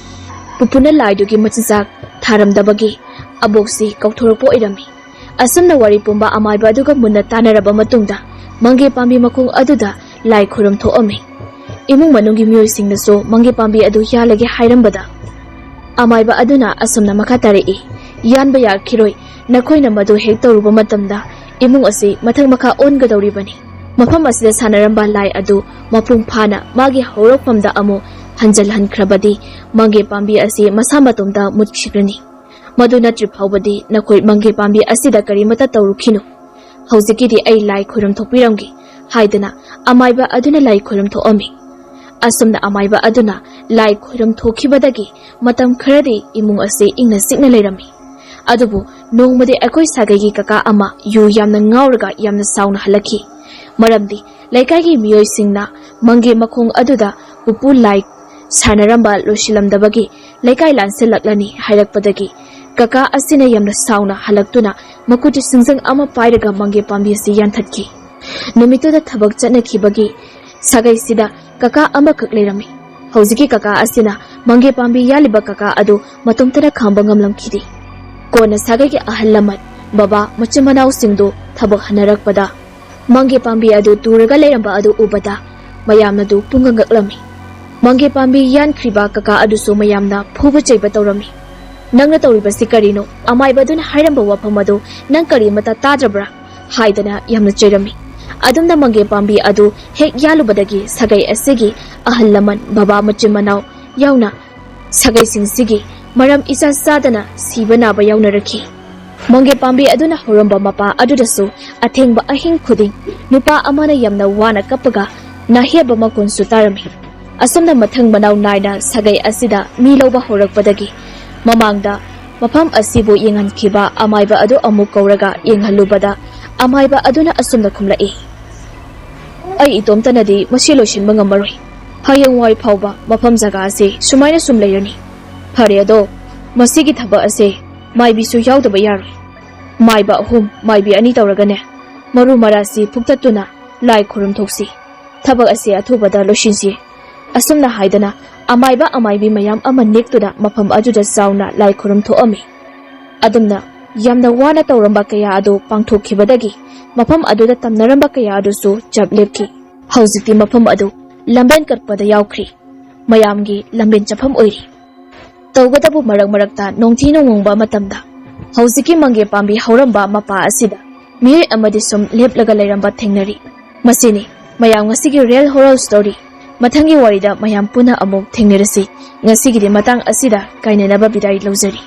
ꯄꯨꯄꯨꯅ ꯂꯥꯏꯗꯨꯒꯤ ꯃꯆꯤꯟꯖꯥꯛ ꯊꯥꯔꯝꯗꯕꯒꯤ ꯑꯕꯣꯛꯁꯤ ꯀꯧꯊꯣꯔꯛꯄ ꯑꯣꯏꯔꯝꯃꯤ꯫ ꯑꯁꯨꯝꯅ ꯋꯥꯔꯤ ꯄꯨꯝꯕ ꯑꯃꯥꯏꯕ ꯑꯗꯨꯒ ꯃꯨꯟꯅ ꯇꯥꯟꯅꯔꯕ ꯃꯇꯨꯡꯗ, ꯃꯪꯒꯦ ꯄꯥꯝꯕꯤ ꯃꯈꯣꯡ ꯑꯗꯨꯗ ꯂꯥꯏ ꯈꯨꯔꯨꯝ ꯊꯣꯛꯑꯝꯃꯤ꯫ ꯏꯃꯨꯡ ꯃꯅꯨꯡꯒꯤ ꯃꯤꯑꯣꯏꯁꯤꯡꯅꯁꯨ ꯃꯪꯒꯦ ꯄꯥꯝꯕꯤ ꯑꯗꯨ ꯌꯥꯜꯂꯒꯦ ꯍꯥꯏꯔꯝꯕꯗ, ꯑꯃꯥꯏꯕ ꯑꯗꯨꯅ ꯑꯁꯨꯝꯅ ꯃꯈꯥ ꯇꯥꯔꯛꯏ, "ꯌꯥꯟꯕ ꯌꯥꯈꯤꯔꯣꯏ, ꯅꯈꯣꯏꯅ ꯃꯗꯨ ꯍꯦꯛ ꯇꯧꯔꯨꯕ ꯃꯇꯝꯗ ꯏꯃꯨꯡ ꯑꯁꯤ ꯃꯊꯛ ꯃꯈꯥ ꯑꯣꯟꯒꯗꯧꯔꯤꯕꯅꯤ꯫ ꯃꯐꯝ ꯑꯁꯤꯗ ꯁꯥꯟꯅꯔꯝꯕ ꯂꯥꯏ ꯑꯗꯨ ꯃꯄꯨꯡ ꯐꯥꯅ ꯃꯥꯒꯤ ꯍꯧꯔꯛꯐꯝꯗ ꯑꯃꯨꯛ ꯍꯟꯖꯤꯜꯍꯟꯈ꯭ꯔꯕꯗꯤ ꯃꯪꯒꯦ ꯄꯥꯝꯕꯤ ꯑꯁꯤ ꯃꯁꯥ ꯃꯇꯣꯝꯇ ꯃꯨꯠꯈꯤꯒꯅꯤ꯫ ꯃꯗꯨ ꯅꯠꯇ꯭ꯔꯤ ꯐꯥꯎꯕꯗꯤ ꯅꯈꯣꯏ ꯃꯪꯒꯦ ꯄꯥꯝꯕꯤ ꯑꯁꯤꯗ ꯀꯔꯤꯃꯠꯇ ꯇꯧꯔꯨꯈꯤꯅꯨ꯫ ꯍꯧꯖꯤꯛꯀꯤꯗꯤ ꯑꯩ ꯂꯥꯏ ꯈꯨꯔꯨꯝ ꯊꯣꯛꯄꯤꯔꯝꯒꯦ" ꯍꯥꯏꯗꯅ ꯑꯃꯥꯏꯕ ꯑꯗꯨꯅ ꯂꯥꯏ ꯈꯨꯔꯨꯝ ꯊꯣꯛꯑꯝꯃꯤ꯫ ꯑꯁꯨꯝꯅ ꯑꯃꯥꯏꯕ ꯑꯗꯨꯅ ꯂꯥꯏ ꯈꯨꯔꯨꯝ ꯊꯣꯛꯈꯤꯕꯗꯒꯤ ꯃꯇꯝ ꯈꯔꯗꯤ ꯏꯃꯨꯡ ꯑꯁꯤ ꯏꯪꯅ ꯆꯤꯛꯅ ꯂꯩꯔꯝꯃꯤ꯫ ꯑꯗꯨꯕꯨ ꯅꯣꯡꯃꯗꯤ ꯑꯩꯈꯣꯏ ꯁꯥꯒꯩꯒꯤ ꯀꯀꯥ ꯑꯃ ꯌꯨ ꯌꯥꯝꯅ ꯉꯥꯎꯔꯒ ꯌꯥꯝꯅ ꯁꯥꯎꯅ ꯍꯜꯂꯛꯈꯤ꯫ ꯃꯔꯝꯗꯤ ꯂꯩꯀꯥꯏꯒꯤ ꯃꯤꯑꯣꯏꯁꯤꯡꯅ ꯃꯪꯒꯦ ꯃꯈꯣꯡ ꯑꯗꯨꯗ ꯄꯨꯄꯨ ꯂꯥꯏ ꯁꯥꯟꯅꯔꯝꯕ ꯂꯣꯏꯁꯤꯜꯂꯝꯗꯕꯒꯤ ꯂꯩꯀꯥꯏ ꯂꯥꯟꯁꯤꯜꯂꯛꯂꯅꯤ ꯍꯥꯏꯔꯛꯄꯗꯒꯤ ꯀꯀꯥ ꯑꯁꯤꯅ ꯌꯥꯝꯅ ꯁꯥꯎꯅ ꯍꯜꯂꯛꯇꯨꯅ ꯃꯈꯨꯠꯇ ꯁꯤꯡꯖꯪ ꯑꯃ ꯄꯥꯏꯔꯒ ꯃꯪꯒꯦ ꯄꯥꯝꯕꯤ ꯑꯁꯤ ꯌꯥꯟꯊꯠꯈꯤ꯫ ꯅꯨꯃꯤꯠꯇꯨꯗ ꯊꯕꯛ ꯆꯠꯅꯈꯤꯕꯒꯤ ꯁꯥꯒꯩꯁꯤꯗ ꯀꯀꯥ ꯑꯃꯈꯛ ꯂꯩꯔꯝꯃꯤ꯫ ꯍꯧꯖꯤꯛꯀꯤ ꯀꯀꯥ ꯑꯁꯤꯅ ꯃꯪꯒꯦ ꯄꯥꯝꯕꯤ ꯌꯥꯜꯂꯤꯕ ꯀꯀꯥ ꯑꯗꯨ ꯃꯇꯣꯝꯇꯅ ꯈꯥꯝꯕ ꯉꯝꯂꯝꯈꯤꯗꯦ꯫ ꯀꯣꯟꯅ ꯁꯥꯒꯩꯒꯤ ꯑꯍꯜ ꯂꯃꯟ, ꯕꯕꯥ, ꯃꯆꯤꯟ ꯃꯅꯥꯎꯁꯤꯡꯗꯨ ꯊꯕꯛ ꯍꯟꯅꯔꯛꯄꯗ ꯃꯪꯒꯦ ꯄꯥꯝꯕꯤ ꯑꯗꯨ ꯇꯨꯔꯒ ꯂꯩꯔꯝꯕ ꯑꯗꯨ ꯎꯕꯗ ꯃꯌꯥꯝꯅ ꯑꯗꯨ ꯄꯨꯡꯉꯛ ꯉꯛꯂꯝꯃꯤ꯫ ꯃꯪꯒꯦ ꯄꯥꯝꯕꯤ ꯌꯥꯟꯈ꯭ꯔꯤꯕ ꯀꯀꯥ ꯑꯗꯨꯁꯨ ꯃꯌꯥꯝꯅ ꯐꯨꯕ ꯆꯩꯕ ꯇꯧꯔꯝꯃꯤ꯫ "ꯅꯪꯅ ꯇꯧꯔꯤꯕꯁꯤ ꯀꯔꯤꯅꯣ? ꯑꯃꯥꯏꯕ ꯑꯗꯨꯅ ꯍꯥꯏꯔꯝꯕ ꯋꯥꯐꯝ ꯑꯗꯨ ꯅꯪ ꯀꯔꯤꯃꯠꯇ ꯇꯥꯗ꯭ꯔꯕ꯭ꯔꯥ?" ꯍꯥꯏꯗꯅ ꯌꯥꯝꯅ ꯆꯩꯔꯝꯃꯤ꯫ ꯑꯗꯨꯝꯅ ꯃꯪꯒꯦ ꯄꯥꯝꯕꯤ ꯑꯗꯨ ꯍꯦꯛ ꯌꯥꯜꯂꯨꯕꯗꯒꯤ ꯁꯥꯒꯩ ꯑꯁꯤꯒꯤ ꯑꯍꯜ ꯂꯃꯟ, ꯕꯕꯥ, ꯃꯆꯤꯟ ꯃꯅꯥꯎ ꯌꯥꯎꯅ ꯁꯥꯒꯩꯁꯤꯡꯁꯤꯒꯤ ꯃꯔꯝ ꯏꯆꯥ ꯆꯥꯗꯅ ꯁꯤꯕ ꯅꯥꯕ ꯌꯥꯎꯅꯔꯛꯈꯤ꯫ ꯃꯪꯒꯦ ꯄꯥꯝꯕꯤ ꯑꯗꯨꯅ ꯍꯧꯔꯝꯕ ꯃꯄꯥ ꯑꯗꯨꯗꯁꯨ ꯑꯊꯦꯡꯕ ꯑꯍꯤꯡ ꯈꯨꯗꯤꯡ ꯅꯨꯄꯥ ꯑꯃꯅ ꯌꯥꯝꯅ ꯋꯥꯅ ꯀꯞꯄꯒ ꯅꯥꯍꯦꯕ ꯃꯈꯣꯟꯁꯨ ꯇꯥꯔꯝꯃꯤ꯫ ꯑꯁꯨꯝꯅ ꯃꯊꯪ ꯃꯅꯥꯎ ꯅꯥꯏꯅ ꯁꯥꯒꯩ ꯑꯁꯤꯗ ꯃꯤ ꯂꯧꯕ ꯍꯧꯔꯛꯄꯗꯒꯤ ꯃꯃꯥꯡꯗ ꯃꯐꯝ ꯑꯁꯤꯕꯨ ꯌꯦꯡꯍꯟꯈꯤꯕ ꯑꯃꯥꯏꯕ ꯑꯗꯨ ꯑꯃꯨꯛ ꯀꯧꯔꯒ ꯌꯦꯡꯍꯜꯂꯨꯕꯗ ꯑꯃꯥꯏꯕ ꯑꯗꯨꯅ ꯑꯁꯨꯝꯅ ꯈꯨꯝꯂꯛꯏ, "ꯑꯩ ꯏꯇꯣꯝꯇꯅꯗꯤ ꯃꯁꯤ ꯂꯣꯏꯁꯤꯟꯕ ꯉꯝꯃꯔꯣꯏ꯫ ꯍꯌꯦꯡꯋꯥꯏ ꯐꯥꯎꯕ ꯃꯐꯝ ꯖꯒꯥ ꯑꯁꯤ ꯁꯨꯃꯥꯏꯅ ꯁꯨꯝ ꯂꯩꯔꯅꯤ꯫ ꯐꯔꯦ ꯑꯗꯣ, ꯃꯁꯤꯒꯤ ꯊꯕꯛ ꯑꯁꯦ ꯃꯥꯏꯕꯤꯁꯨ ꯌꯥꯎꯗꯕ ꯌꯥꯔꯣꯏ꯫ ꯃꯥꯏꯕ ꯑꯍꯨꯝ, ꯃꯥꯏꯕꯤ ꯑꯅꯤ ꯇꯧꯔꯒꯅꯦ, ꯃꯔꯨ ꯃꯔꯥꯁꯤ ꯐꯨꯛꯇꯠꯇꯨꯅ ꯂꯥꯏ ꯈꯨꯔꯨꯝ ꯊꯣꯛꯁꯤ꯫ ꯊꯕꯛ ꯑꯁꯤ ꯑꯊꯨꯕꯗ ꯂꯣꯏꯁꯤꯟꯁꯤ"꯫ ꯑꯁꯨꯝꯅ ꯍꯥꯏꯗꯅ ꯑꯃꯥꯏꯕ ꯑꯃꯥꯏꯕꯤ ꯃꯌꯥꯝ ꯑꯃ ꯅꯦꯛꯇꯨꯅ ꯃꯐꯝ ꯑꯗꯨꯗ ꯆꯥꯎꯅ ꯂꯥꯏ ꯈꯨꯔꯨꯝ ꯊꯣꯛꯑꯝꯃꯤ꯫ ꯑꯗꯨꯝꯅ ꯌꯥꯝꯅ ꯋꯥꯅ ꯇꯧꯔꯝꯕ ꯀꯌꯥ ꯑꯗꯨ ꯄꯥꯡꯊꯣꯛꯈꯤꯕꯗꯒꯤ ꯃꯐꯝ ꯑꯗꯨꯗ ꯇꯝꯅꯔꯝꯕ ꯀꯌꯥ ꯑꯗꯨꯁꯨ ꯆꯞ ꯂꯦꯞꯈꯤ꯫ ꯍꯧꯖꯤꯛꯇꯤ ꯃꯐꯝ ꯑꯗꯨ ꯂꯝꯕꯦꯟ ꯀꯠꯄꯗ ꯌꯥꯎꯈ꯭ꯔꯤ꯫ ꯃꯌꯥꯝꯒꯤ ꯂꯝꯕꯦꯟ ꯆꯠꯐꯝ ꯑꯣꯏꯔꯤ꯫ ꯇꯧꯕꯇꯕꯨ ꯃꯔꯛ ꯃꯔꯛꯇ ꯅꯣꯡꯊꯤ ꯅꯣꯡꯃꯪꯕ ꯃꯇꯝꯗ ꯍꯧꯖꯤꯛꯀꯤ ꯃꯪꯒꯦ ꯄꯥꯝꯕꯤ ꯍꯧꯔꯝꯕ ꯃꯄꯥ ꯑꯁꯤꯗ ꯃꯤꯑꯣꯏ ꯑꯃꯗꯤ ꯁꯨꯝ ꯂꯦꯞꯂꯒ ꯂꯩꯔꯝꯕ ꯊꯦꯡꯅꯔꯤ꯫ ꯃꯁꯤꯅꯤ ꯃꯌꯥꯝ ꯉꯁꯤꯒꯤ real horror story꯫ ꯃꯊꯪꯒꯤ ꯋꯥꯔꯤꯗ ꯃꯌꯥꯝ ꯄꯨꯟꯅ ꯑꯃꯨꯛ ꯊꯦꯡꯅꯔꯁꯤ꯫ ꯉꯁꯤꯒꯤꯗꯤ ꯃꯇꯥꯡ ꯑꯁꯤꯗ ꯀꯥꯏꯅꯅꯕ ꯕꯤꯗꯥꯏ ꯂꯧꯖꯔꯤ꯫